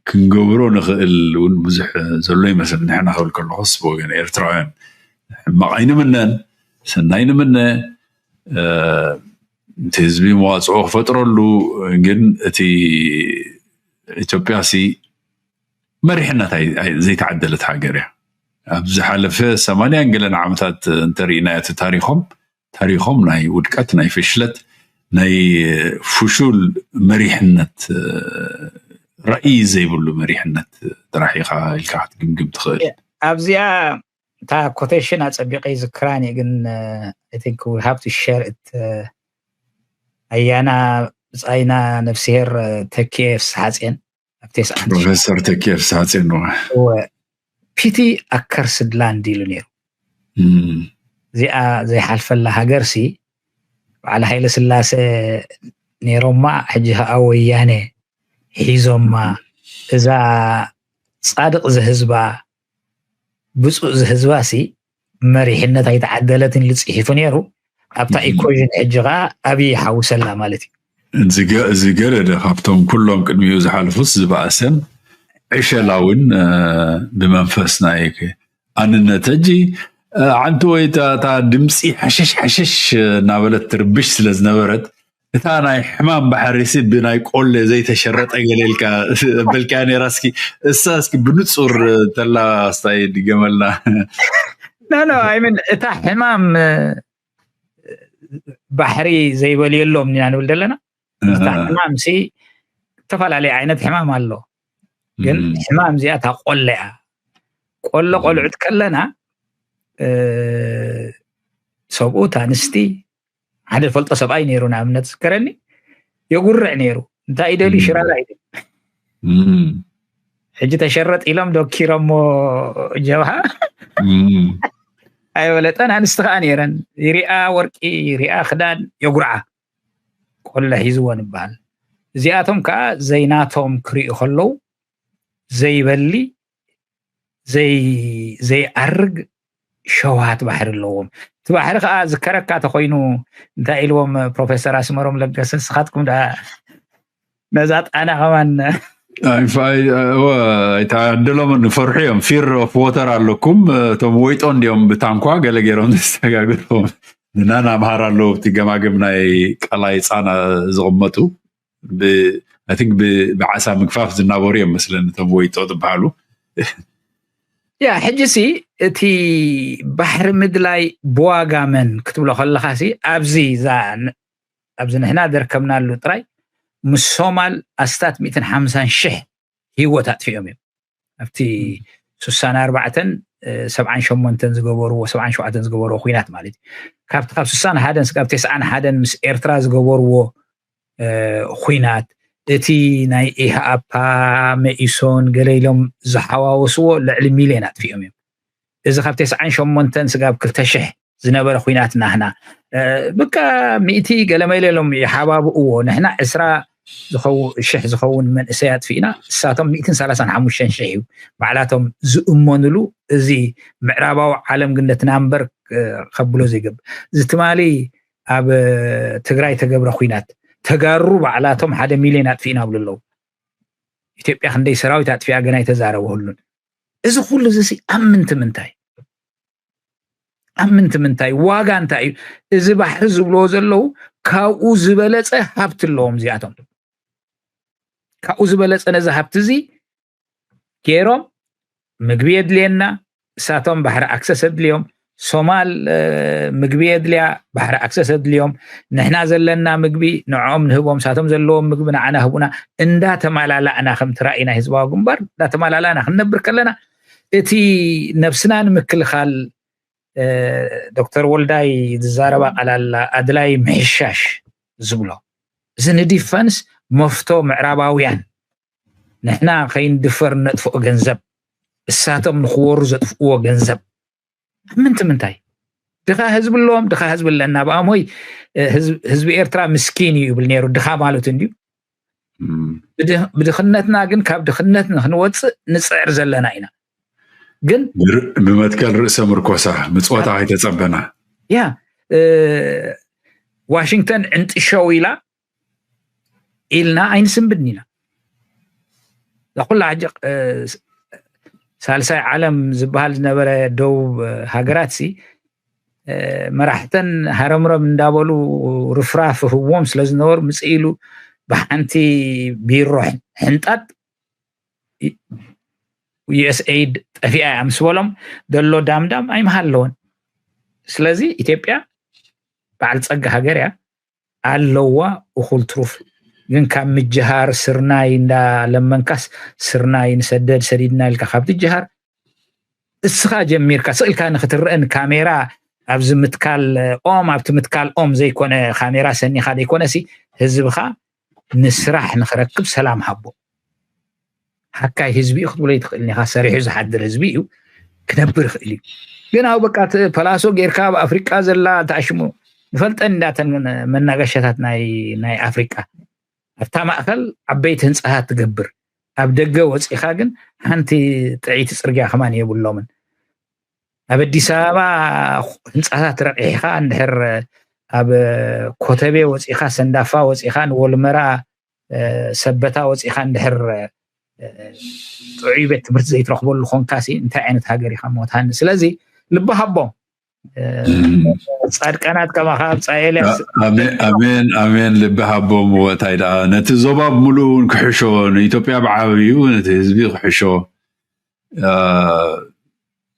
ክንገብሮ ንኽእል እውን ብዙሕ ዘሎ ይመስል። ንሕና ክብል ከለኹስ ብወገን ኤርትራውያን ሕማቕ ኣይንምነን፣ ሰናይ ንምነ። እቲ ህዝቢ መዋፅኦ ክፈጥረሉ ግን እቲ ኢትዮጵያ ሲ መሪሕነት ዘይተዓደለት ሃገር እያ። ኣብ ዝሓለፈ ሰማንያን ገለን ዓመታት እንተርኢና እቲ ታሪኾም ታሪኾም ናይ ውድቀት ናይ ፍሽለት ናይ ፍሹል መሪሕነት ራእይ ዘይብሉ መሪሕነት ጥራሕ ኢኻ ኢልካ ክትግምግም ትኽእል። ኣብዚኣ እታ ኮቴሽን ኣፀቢቀ ይዝክራን እዩ ግን think we have to share it። ኣያና ብፃይና ነፍስሄር ተኪኤ ፍስሓፅዮን ኣብቴስ ፕሮፌሰር ተኪኤ ፍስሓፅዮን ፒቲ ኣከርስድ ላንድ ኢሉ ነይሩ። እዚኣ ዘይሓልፈላ ሃገር ሲ በዓል ሃይለ ስላሴ ነይሮማ ሕጂ ከዓ ወያነ ሒዞማ እዛ ፃድቕ ዝህዝባ ብፁእ ዝህዝባ ሲ መሪሕነት ኣይተዓደለትን ኢሉ ፅሒፉ ነይሩ። ኣብታ ኢኮዥን ሕጂ ከዓ ኣብይ ይሓውሰላ ማለት እዩ። እዚ ገረደ ካብቶም ኩሎም ቅድሚኡ ዝሓልፉስ ዝበኣሰን ዕሸላ እውን ብመንፈስ ናይ ኣንነት ሕጂ ዓንቲ ወይ እታ ድምፂ ሓሸሽ ሓሸሽ እናበለት ትርብሽ ስለ ዝነበረት እታ ናይ ሕማም ባሕሪሲ ብናይ ቆለ ዘይተሸረጠ ገሌልካ በልካ ነራ እስኪ እሳ እስኪ ብንፁር ተላ ስታይ ድገመልና። ኖ ኖ ኣይምን እታ ሕማም ባሕሪ ዘይበልየሎም ኢና ንብል ዘለና። እታ ሕማም ሲ ዝተፈላለዩ ዓይነት ሕማም ኣሎ። ግን ሕማም እዚኣ እታ ቆለ እያ። ቆለ ቆልዑት ከለና ሰብኡት ኣንስቲ ሓደ ፈልጦ ሰብኣይ ነይሩ ንኣብነት ዝከረኒ የጉርዕ ነይሩ። እንታይ ይደልዩ ሽራራ ይደል ሕጂ ተሸረጥ ኢሎም ዶኪሮሞ ጀብሃ ኣይበለጠን። ኣንስቲ ከዓ ነይረን ይሪኣ ወርቂ ይሪኣ ክዳን የጉርዓ ቆለ ሒዝዎ ንበሃል። እዚኣቶም ከዓ ዘይናቶም ክሪኡ ከለዉ ዘይበሊ ዘይኣርግ ሸውሃት ባሕሪ ኣለዎም። እቲ ባሕሪ ከዓ ዝከረካ ተኮይኑ እንታይ ኢልዎም ፕሮፌሰር ኣስመሮም ለገሰ ስኻትኩም ዳ ነዛ ጣና ከማን ኣይተዓደሎም ንፈርሑ እዮም። ፊር ኦፍ ዎተር ኣለኩም። እቶም ወይጦ እንዲኦም ብታንኳ ገለ ገይሮም ዘስተጋግርዎም ንናን ኣምሃር ኣለዉ እቲ ገማግም ናይ ቀላይ ፃና ዝቕመጡ ብዓሳ ምግፋፍ ዝናበሩ እዮም መስለኒ እቶም ወይጦ ዝበሃሉ። ያ ሕጂ ሲ እቲ ባሕሪ ምድላይ ብዋጋ መን ክትብሎ ከለኻ ሲ ኣብዚ እዛ ን- ኣብዚ ንሕና ደርከብናሉ ጥራይ ምስ ሶማል ኣስታት ሚእትን ሓምሳን ሽሕ ህይወት ኣጥፊኦም እዮም ኣብቲ ሱሳን ኣርባዕተን ሰብዓን ሸሞንተን ዝገበርዎ ሰብዓን ሸውዓተን ዝገበርዎ ኩናት ማለት እዩ ካብቲ ካብ ሱሳን ሓደን ስጋብ ተስዓን ሓደን ምስ ኤርትራ ዝገበርዎ ኩናት እቲ ናይ ኢህኣፓ መኢሶን ገለ ኢሎም ዝሓዋወስዎ ልዕሊ ሚልዮን ኣጥፊኦም እዮም እዚ ካብ ተስዓን ሸሞንተን ስጋብ ክልተ ሽሕ ዝነበረ ኩናት ናህና ብቃ ሚእቲ ገለ መለ ኢሎም ይሓባብእዎ ንሕና ዕስራ ሽሕ ዝኸውን መንእሰይ ኣጥፊእና እሳቶም ሚእትን ሰላሳን ሓሙሽተን ሽሕ እዩ ባዕላቶም ዝእመኑሉ እዚ ምዕራባዊ ዓለም ግን ነቲ ናምበር ከብሎ ዘይገብር እዚ ትማሊ ኣብ ትግራይ ተገብረ ኩናት ተጋሩ ባዕላቶም ሓደ ሚልዮን ኣጥፊእና ብሉ ኣለዉ ኢትዮጵያ ክንደይ ሰራዊት ኣጥፊኣ ገና ይተዛረበ ሁሉን እዚ ኩሉ እዚ ኣብ ምንቲ ምንታይ ኣብ ምንቲ ምንታይ ዋጋ እንታይ እዩ እዚ ባሕሪ ዝብልዎ ዘለዉ ካብኡ ዝበለፀ ሃብቲ ኣለዎም እዚኣቶም ካብኡ ዝበለፀ ነዚ ሃብቲ እዚ ገይሮም ምግቢ የድልየና እሳቶም ባሕሪ ኣክሰስ የድልዮም ሶማል ምግቢ የድልያ ባሕሪ ኣክሰስ የድልዮም ንሕና ዘለና ምግቢ ንዕኦም ንህቦም እሳቶም ዘለዎም ምግቢ ንዓና ህቡና እንዳተማላላእና ከምቲ ራእይ ናይ ህዝባዊ ግንባር እንዳተማላላእና ክንነብር ከለና እቲ ነብስና ንምክልኻል ዶክተር ወልዳይ ዝዛረባ ቃል ኣላ ኣድላይ ምሕሻሽ ዝብሎ እዚ ንዲፈንስ መፍቶ ምዕራባውያን ንሕና ከይንድፈር ነጥፍኦ ገንዘብ እሳቶም ንክወሩ ዘጥፍእዎ ገንዘብ ምንቲ ምንታይ ድኻ ህዝቢ ኣለዎም ድኻ ህዝቢ ኣለና ብኣሞይ ህዝቢ ኤርትራ ምስኪን እዩ ይብል ነይሩ ድኻ ማለት እንድዩ ብድኽነትና ግን ካብ ድኽነት ንክንወፅእ ንፅዕር ዘለና ኢና ግን ብመትከል ርእሰ ምርኮሳ ምፅወታ ከይተፀበና ያ ዋሽንግተን ዕንጥሸው ኢላ ኢልና ኣይንስንብድን ኢና ኩላ ሕጂ ሳልሳይ ዓለም ዝበሃል ዝነበረ ደቡብ ሃገራት ሲ መራሕተን ሃረምረም እንዳበሉ ርፍራፍ ህዎም ስለዝነበሩ ምፅእ ኢሉ ብሓንቲ ቢሮ ሕንጣጥ ዩኤስኤድ ጠፊኣ እያ ምስ በሎም ዘሎ ዳምዳም ኣይምሃለውን ስለዚ ኢትዮጵያ በዓል ፀጋ ሃገር እያ ኣለዋ እኹል ትሩፍ ግን ካብ ምጅሃር ስርናይ እንዳለመንካስ ስርናይ ንሰደድ ሰዲድና ኢልካ ካብ ትጅሃር እስኻ ጀሚርካ ስእልካ ንክትረአ ንካሜራ ኣብዚ ምትካል ኦም ኣብቲ ምትካል ኦም ዘይኮነ ካሜራ ሰኒኻ ዘይኮነ ሲ ህዝብኻ ንስራሕ ንክረክብ ሰላም ሃቦ ሃካይ ህዝቢ እዩ ክትብሎ ይትኽእል ኒኻ ሰሪሑ ዝሓድር ህዝቢ እዩ ክነብር ይኽእል እዩ ግን ኣብ በቃ ፐላሶ ጌርካ ኣብ ኣፍሪቃ ዘላ ተኣሽሙ ንፈልጠን እንዳተን መናገሻታት ናይ ኣፍሪቃ ኣብታ ማእኸል ዓበይቲ ህንፃታት ትገብር ኣብ ደገ ወፂኻ ግን ሓንቲ ጥዕይቲ ፅርግያ ከማን የብሎምን ኣብ ኣዲስ ኣበባ ህንፃታት ረቂሕኻ እንድሕር ኣብ ኮተቤ ወፂኻ ሰንዳፋ ወፂኻ ንወልመራ ሰበታ ወፂኻ እንድሕር ጥዑይ ቤት ትምህርቲ ዘይትረኽበሉ ኮንካ እንታይ ዓይነት ሃገር ኢኻ ሞትሃኒ ስለዚ ልቢ ሃቦም ፃድቃናት ከማኻ ኣብፃ ኤልያስ ኣሜን ኣሜን ልቢ ሃቦም እንታይ ደኣ ነቲ ዞባ ብምሉኡ እውን ክሕሾ ንኢትዮጵያ ብዓብዩ ነቲ ህዝቢ ክሕሾ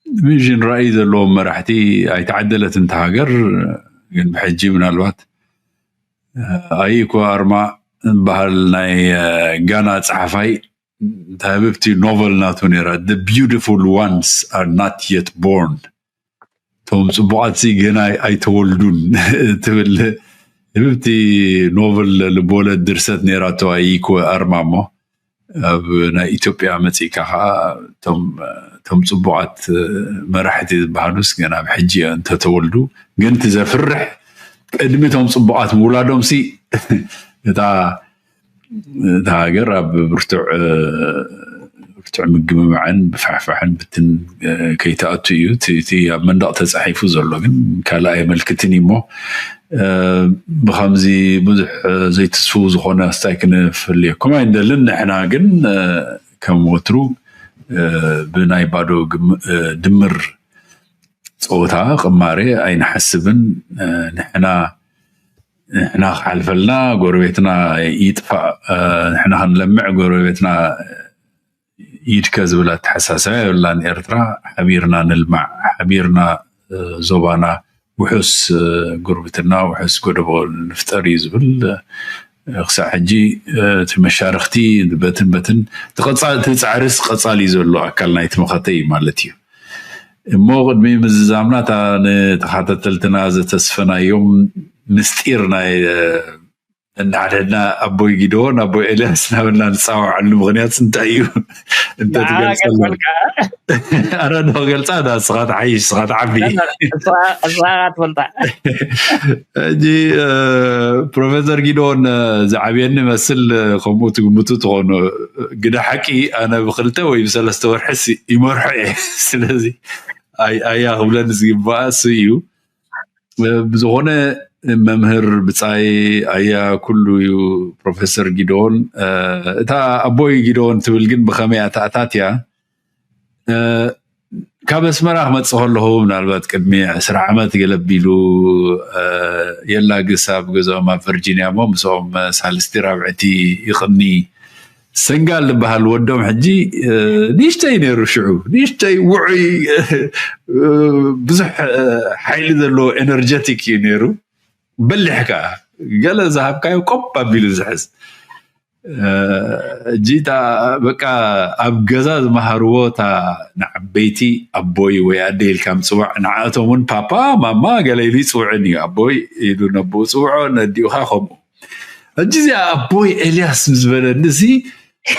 ቪዥን ራእይ ዘለዎም መራሕቲ ኣይተዓደለትን እታ ሃገር ግን ብሕጂ ምናልባት ኣይኮ ኣርማ ዝበሃል ናይ ጋና ፀሓፋይ እንታይ ህብብቲ ኖቨል ናቱ ነራ the beautiful ones are not yet born እቶም ፅቡቃት ሲ ገና ኣይተወልዱን ትብል ህብብቲ ኖቨል ልቦለድ ድርሰት ነራቶ ኣይኮ ኣርማ እሞ ኣብ ናይ ኢትዮጵያ መፂእካ ከዓ እቶም ፅቡቃት መራሕቲ ዝበሃሉስ ገና ኣብ ሕጂ እንተተወልዱ ግን እቲ ዘፍርሕ ቅድሚ እቶም ፅቡቃት ምውላዶም ሲ እታ እታ ሃገር ኣብ ብርቱዕ ብርቱዕ ምግምማዕን ብፋሕፋሕን ብትን ከይተኣቱ እዩ እቲ ኣብ መንደቕ ተፃሒፉ ዘሎ ግን ካልእ ኣየመልክትን እዩ እሞ ብከምዚ ብዙሕ ዘይትስፉው ዝኾነ ኣስታይ ክንፍልየኩም ኣይንደልን ንሕና ግን ከም ወትሩ ብናይ ባዶ ድምር ፀወታ ቅማሬ ኣይንሓስብን ንሕና ንሕና ክሓልፈልና ጎረቤትና ይጥፋእ ንሕና ክንለምዕ ጎረቤትና ኢድከ ዝብል ኣተሓሳስባ የብላን ኤርትራ። ሓቢርና ንልማዕ፣ ሓቢርና ዞባና ውሑስ ጉርብትና፣ ውሑስ ጎደቦ ንፍጠር እዩ ዝብል። ክሳዕ ሕጂ እቲ መሻርክቲ በትን በትን እቲ ጻዕርስ ቀጻሊ ዘሎ ኣካል ናይቲ መኸተ እዩ ማለት እዩ። እሞ ቅድሚ ምዝዛምና እታ ንተኸታተልትና ዘተስፈናዮም ምስጢር ናይ እናሓድሕድና ኣቦይ ጊደዎን ኣቦይ ኤልያስ እናበልና ንፃወዓሉ ምኽንያት እንታይ እዩ? እንተትገልፀልና። ኣረ ዶ ገልፃ ዳ ስኻ ትሓይሽ፣ ስኻ ትዓቢ። እስኻ ትፈልጣ። ሕጂ ፕሮፌሰር ጊደዎን ዝዓብየኒ መስል ከምኡ ትግምቱ ትኾኑ። ግደ ሓቂ ኣነ ብክልተ ወይ ብሰለስተ ወርሕስ ይመርሖ እየ። ስለዚ ኣያ ክብለኒ ዝግባእ እሱ እዩ። ብዝኾነ መምህር ብጻይ ኣያ ኩሉ እዩ ፕሮፌሰር ጊደዎን። እታ ኣቦይ ጊደዎን ትብል ግን ብኸመይ ኣተኣታት እያ? ካብ ኣስመራ ክመጽእ ከለኹ ምናልባት ቅድሚ ዕስራ ዓመት ገለ ኣቢሉ የላ ግስ ኣብ ገዛኦም ኣብ ቨርጂንያ እሞ ምስኦም ሳልስቲ ራብዕቲ ይቕኒ ሰንጋል ዝበሃል ወዶም ሕጂ ንእሽተይ ነይሩ ሽዑ ንእሽተይ ውዑይ ብዙሕ ሓይሊ ዘለዎ ኤነርጀቲክ እዩ ነይሩ። በሊሕ ከዓ ገለ ዝሃብካዮ ቆብ ኣቢሉ ዝሕዝ እጂ በቃ ኣብ ገዛ ዝመሃርዎ እታ ንዓበይቲ ኣቦይ ወይ ኣደ ኢልካ ምፅዋዕ ንዓእቶም እውን ፓፓ ማማ ገለ ኢሉ ይፅውዕን እዩ። ኣቦይ ኢሉ ነብኡ ፅውዖ ነዲኡካ ከምኡ ሕጂ እዚኣ ኣቦይ ኤልያስ ምስ በለኒ እዚ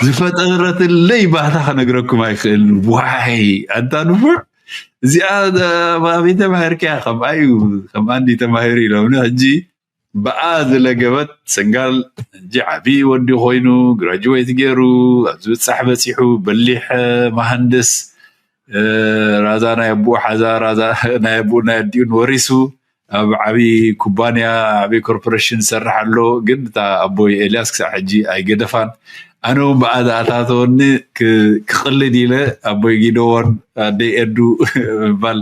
ዝፈጠረትለይ ባህታ ከነግረኩም ኣይክእል። ዋይ ኣንታ ንፉዕ እዚኣ ኣበይ ተማሂርካያ? ከምኣ እዩ ከምኣ እንዲ ተማሂሩ ኢሎምኒ። ሕጂ ብኣ ዝለገበት ሰንጋል ሕጂ ዓብዪ ወዲ ኮይኑ ግራጅዌት ገይሩ ኣብ ዝብፃሕ በፂሑ በሊሕ መሃንድስ ራዛ ናይ ኣቦኡ ሓዛ ራዛ ናይ ኣቦኡ ናይ ኣዲኡን ወሪሱ ኣብ ዓብዪ ኩባንያ ዓብዪ ኮርፖሬሽን ዝሰርሕ ኣሎ። ግን እታ ኣቦይ ኤልያስ ክሳብ ሕጂ ኣይገደፋን። ኣነ እውን ብኣ ዝኣታተወኒ ክቕልድ ኢለ ኣቦይ ጊደዎን ኣደይ ኤዱ ምባል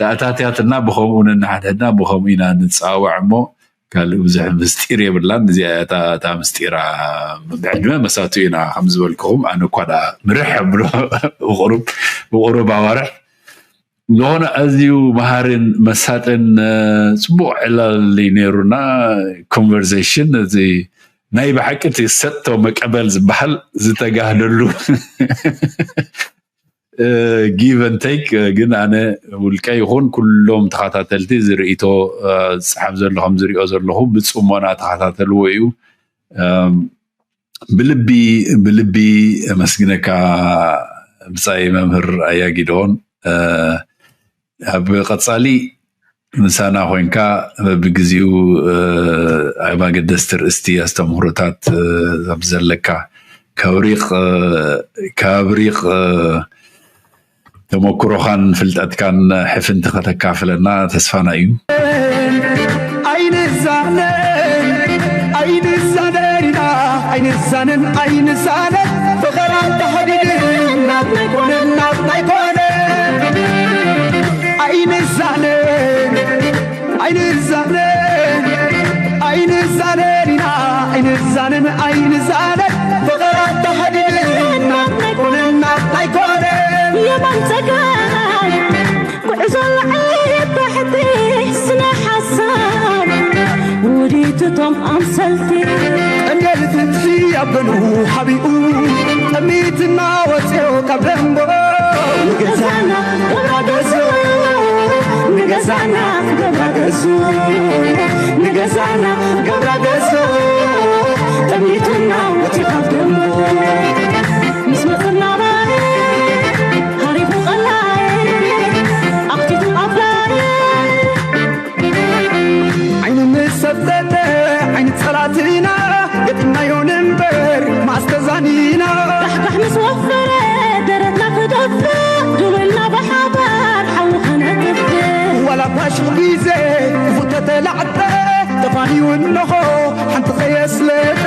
ተኣታትያትና ብኸምኡ ነንሓድሕድና ብኸምኡ ኢና ንፀዋዋዕ እሞ ካልእ ብዙሕ ምስጢር የብላን። እዚኣ እያ እታ ምስጢራ። ብዕድመ መሳቱ ኢና ከም ዝበልክኹም ኣነ እኳ ደኣ ምርሕ ብሎ ብቁሩብ ኣዋርሕ ዝኾነ ኣዝዩ መሃርን መሳጥን ፅቡቕ ዕላል ነይሩና። ኮንቨርሴሽን እዚ ናይ ብሓቂ እቲ ሰጥቶ መቀበል ዝበሃል ዝተጋህደሉ give and take። ግን ኣነ ውልቀ ይኹን ኩሎም ተኸታተልቲ ዝርእቶ ዝፅሓፍ ዘሎ ከም ዝሪኦ ዘለኹ ብፅሞና ተኸታተልዎ እዩ። ብልቢ ብልቢ ኣመስግነካ ብፃይ መምህር ኣያጊዶን። ኣብ ቀፃሊ ምሳና ኮይንካ በብግዜኡ ኣብ ኣገደስቲ ርእስቲ ኣስተምህሮታት ኣብ ዘለካ ከብሪቕ ከብሪቕ ተመክሮኻን ፍልጠትካን ሕፍንቲ ከተካፍለና ተስፋና እዩ። ኣይንዛነን ኣይንዛነን ኢና ኣይንዛነን ኣይንዛነን ፍቕራ ተሓዲድና ኣይኮነን ኣይኮነን ኣይንዛነን ኣይንዛነን ኣይንዛነን ኢና ኣይንዛነን ኣይንዛነን ፍቕራ ተሓዲድና ኣይኮነን ኣይኮነን የማን ጸጋም ጉዕዞ ላዕሊ ታሕቲ ስነ ሓሳብ ውዲትቶም ኣምሰልቲ ቀንዴል ፍትሒ ኣበኑ ሓቢኡ ጠሚትና ወፅዮ ካብ ደንቦ ንገዛና ገብራ ገዞ ንገዛና ገብራ ገዞ ንገዛና ገብራ ገዞ ጠሚትና ወፅዮ ካብ ደንቦ ምስ መፅና ሃሪፉ ቀላይ ኣኽቲቱ ኣፍላይ ዓይኑ ምስ ሰብተተ ዓይኒ ፀላትና ገጢምናዮ ንንበር ማስተዛኒና ዳሕዳሕ ምስ ወፈረ ደረትና ክደፍእ ድውልና ብሓባር ሓዊ ከነጥፍእ ዋላ ባሽቕ ግዜ ክፉተተላዕጠ ተፋንዩ እንሆ ሓንቲ ከየስለጠ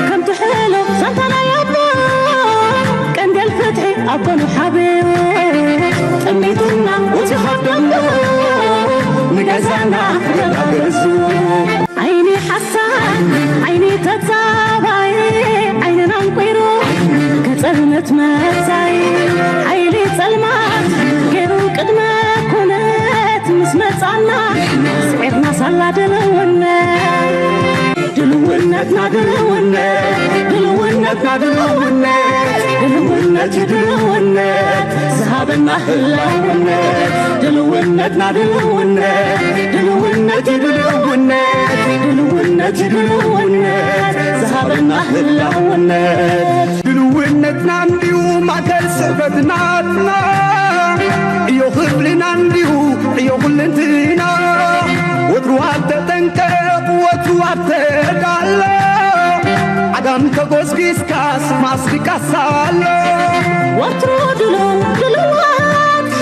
ከምቲ ሕሉፍ ዛንታ ናይ ኣቦ ቀንዴል ፍትሒ ኣቦ ንሓብዮ ጠሚትና ውፂ ካብ ደንጎ ንገዛና ገዛ ገዙ ዓይኒ ሓሳድ ዓይኒ ተጻባይ ዓይንና እንቁይሩ ከጸልመ መጻኢ ሓይሊ ጸልማት ገይሩ ቅድመ ኩነት ምስ መጻና፣ ስዒርና ሳላ ድልውነት፣ ድልውነትና ድልውነት፣ ድልውነትና ድልውነት፣ ድልውነት እዩ ድልውነት፣ ዝሃበና ህላውነት፣ ድልውነትና ድልውነት፣ ድልውነት እዩ ድልውነት፣ ድልውነት እዩ ድልውነት፣ ዝሃበና ህላውነት። ድልውነትና እንዲሁ ማእከል ስሕበትናትና፣ ዕዮ ክፍልና እንዲሁ ዕዮ ኩልንትና፣ ወትሩ ኣብ ተጠንቀቕ፣ ወትሩ ኣብ ተዳሎ፣ ዓጋም ተጎስጊስካስ ማስቲካስ ኣሎ። ወትሩ ድሉው ድሉዋት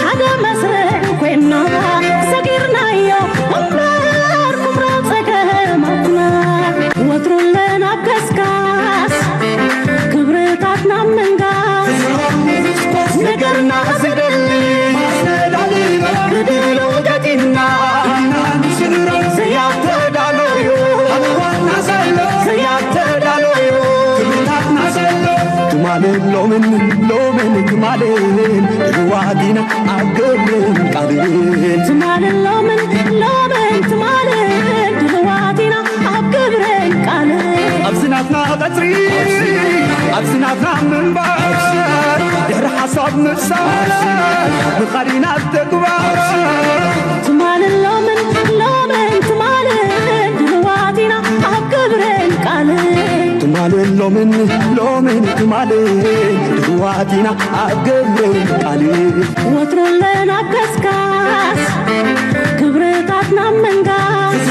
ሓደ መስርዕ ኮይና፣ ሰጊርናዮ እምበር ኩምራ ጸገማትና። ወትሩ ኣለና ኣብ ከስካስ ክብርታትና ምንጋስ። ነገርና ዝደሊ ርድኢት ገጢምና፣ ዘያተዳለዩ ዘያተዳለዩ ትማልን ሎምን ሎምን ትማልን ድልዋት ኢና ኣብ ግብርን ቃልን። ትማልን ሎምን ሎምን ትማልን ድልዋት ኢና ኣብ ግብርን ቃልን። ኣብዚ ናትና ቀጽሪ፣ ኣብዚ ናትና ምንባር፣ ድሕሪ ሓሳብ ምፍሳር፣ ምኻድ ኢና ኣብ ተግባር። ትማልን ሎምን ሎምን ትማልን ድልዋት ኢና ኣብ ግብርን ቃልን። ትማልን ሎምን ሎምን ትማልን ድልዋት ኢና ኣብ ግብርን ቃልን። ወትሩ ኣለና ኣብ ከስካስ ክብርታትና ምንጋስ።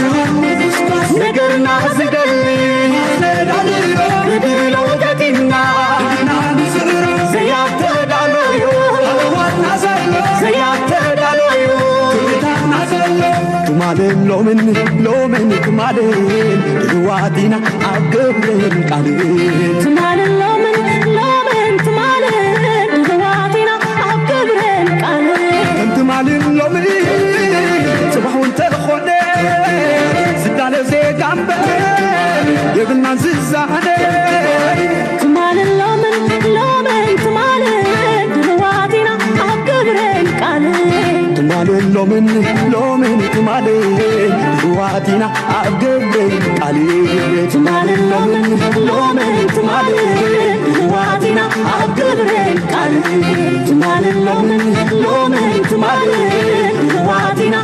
ነገርና ዝደሊ ርድኢት ገጢምና፣ ዘያተዳለዩ ዘያተዳለዩ ትማልን ሎምን ሎምን ትማልን ድልዋት ኢና ኣብ ግብርን ቃልን። ትማልን ሎምን ሎምን ትማልን ድልዋት ኢና ኣብ ግብርን ቃልን። ከም ትማልን ሎምን ጽባሕ እውን ተኾነ፣ ዝዳለ ዜጋ እምበር የብልናን ዝዛነ። ትማልን ሎምን ሎምን ትማልን ድልዋት ኢና ኣብ ግብርን ቃልን። ትማልን ሎምን ሎምን ትማልን ድልዋት ኢና ኣብ ግብርን ቃልን። ትማልን ሎምን ሎምን ትማልን ድልዋት ኢና ኣብ ግብርን ቃልን። ትማልን ሎምን ሎምን ትማልን ድልዋት ኢና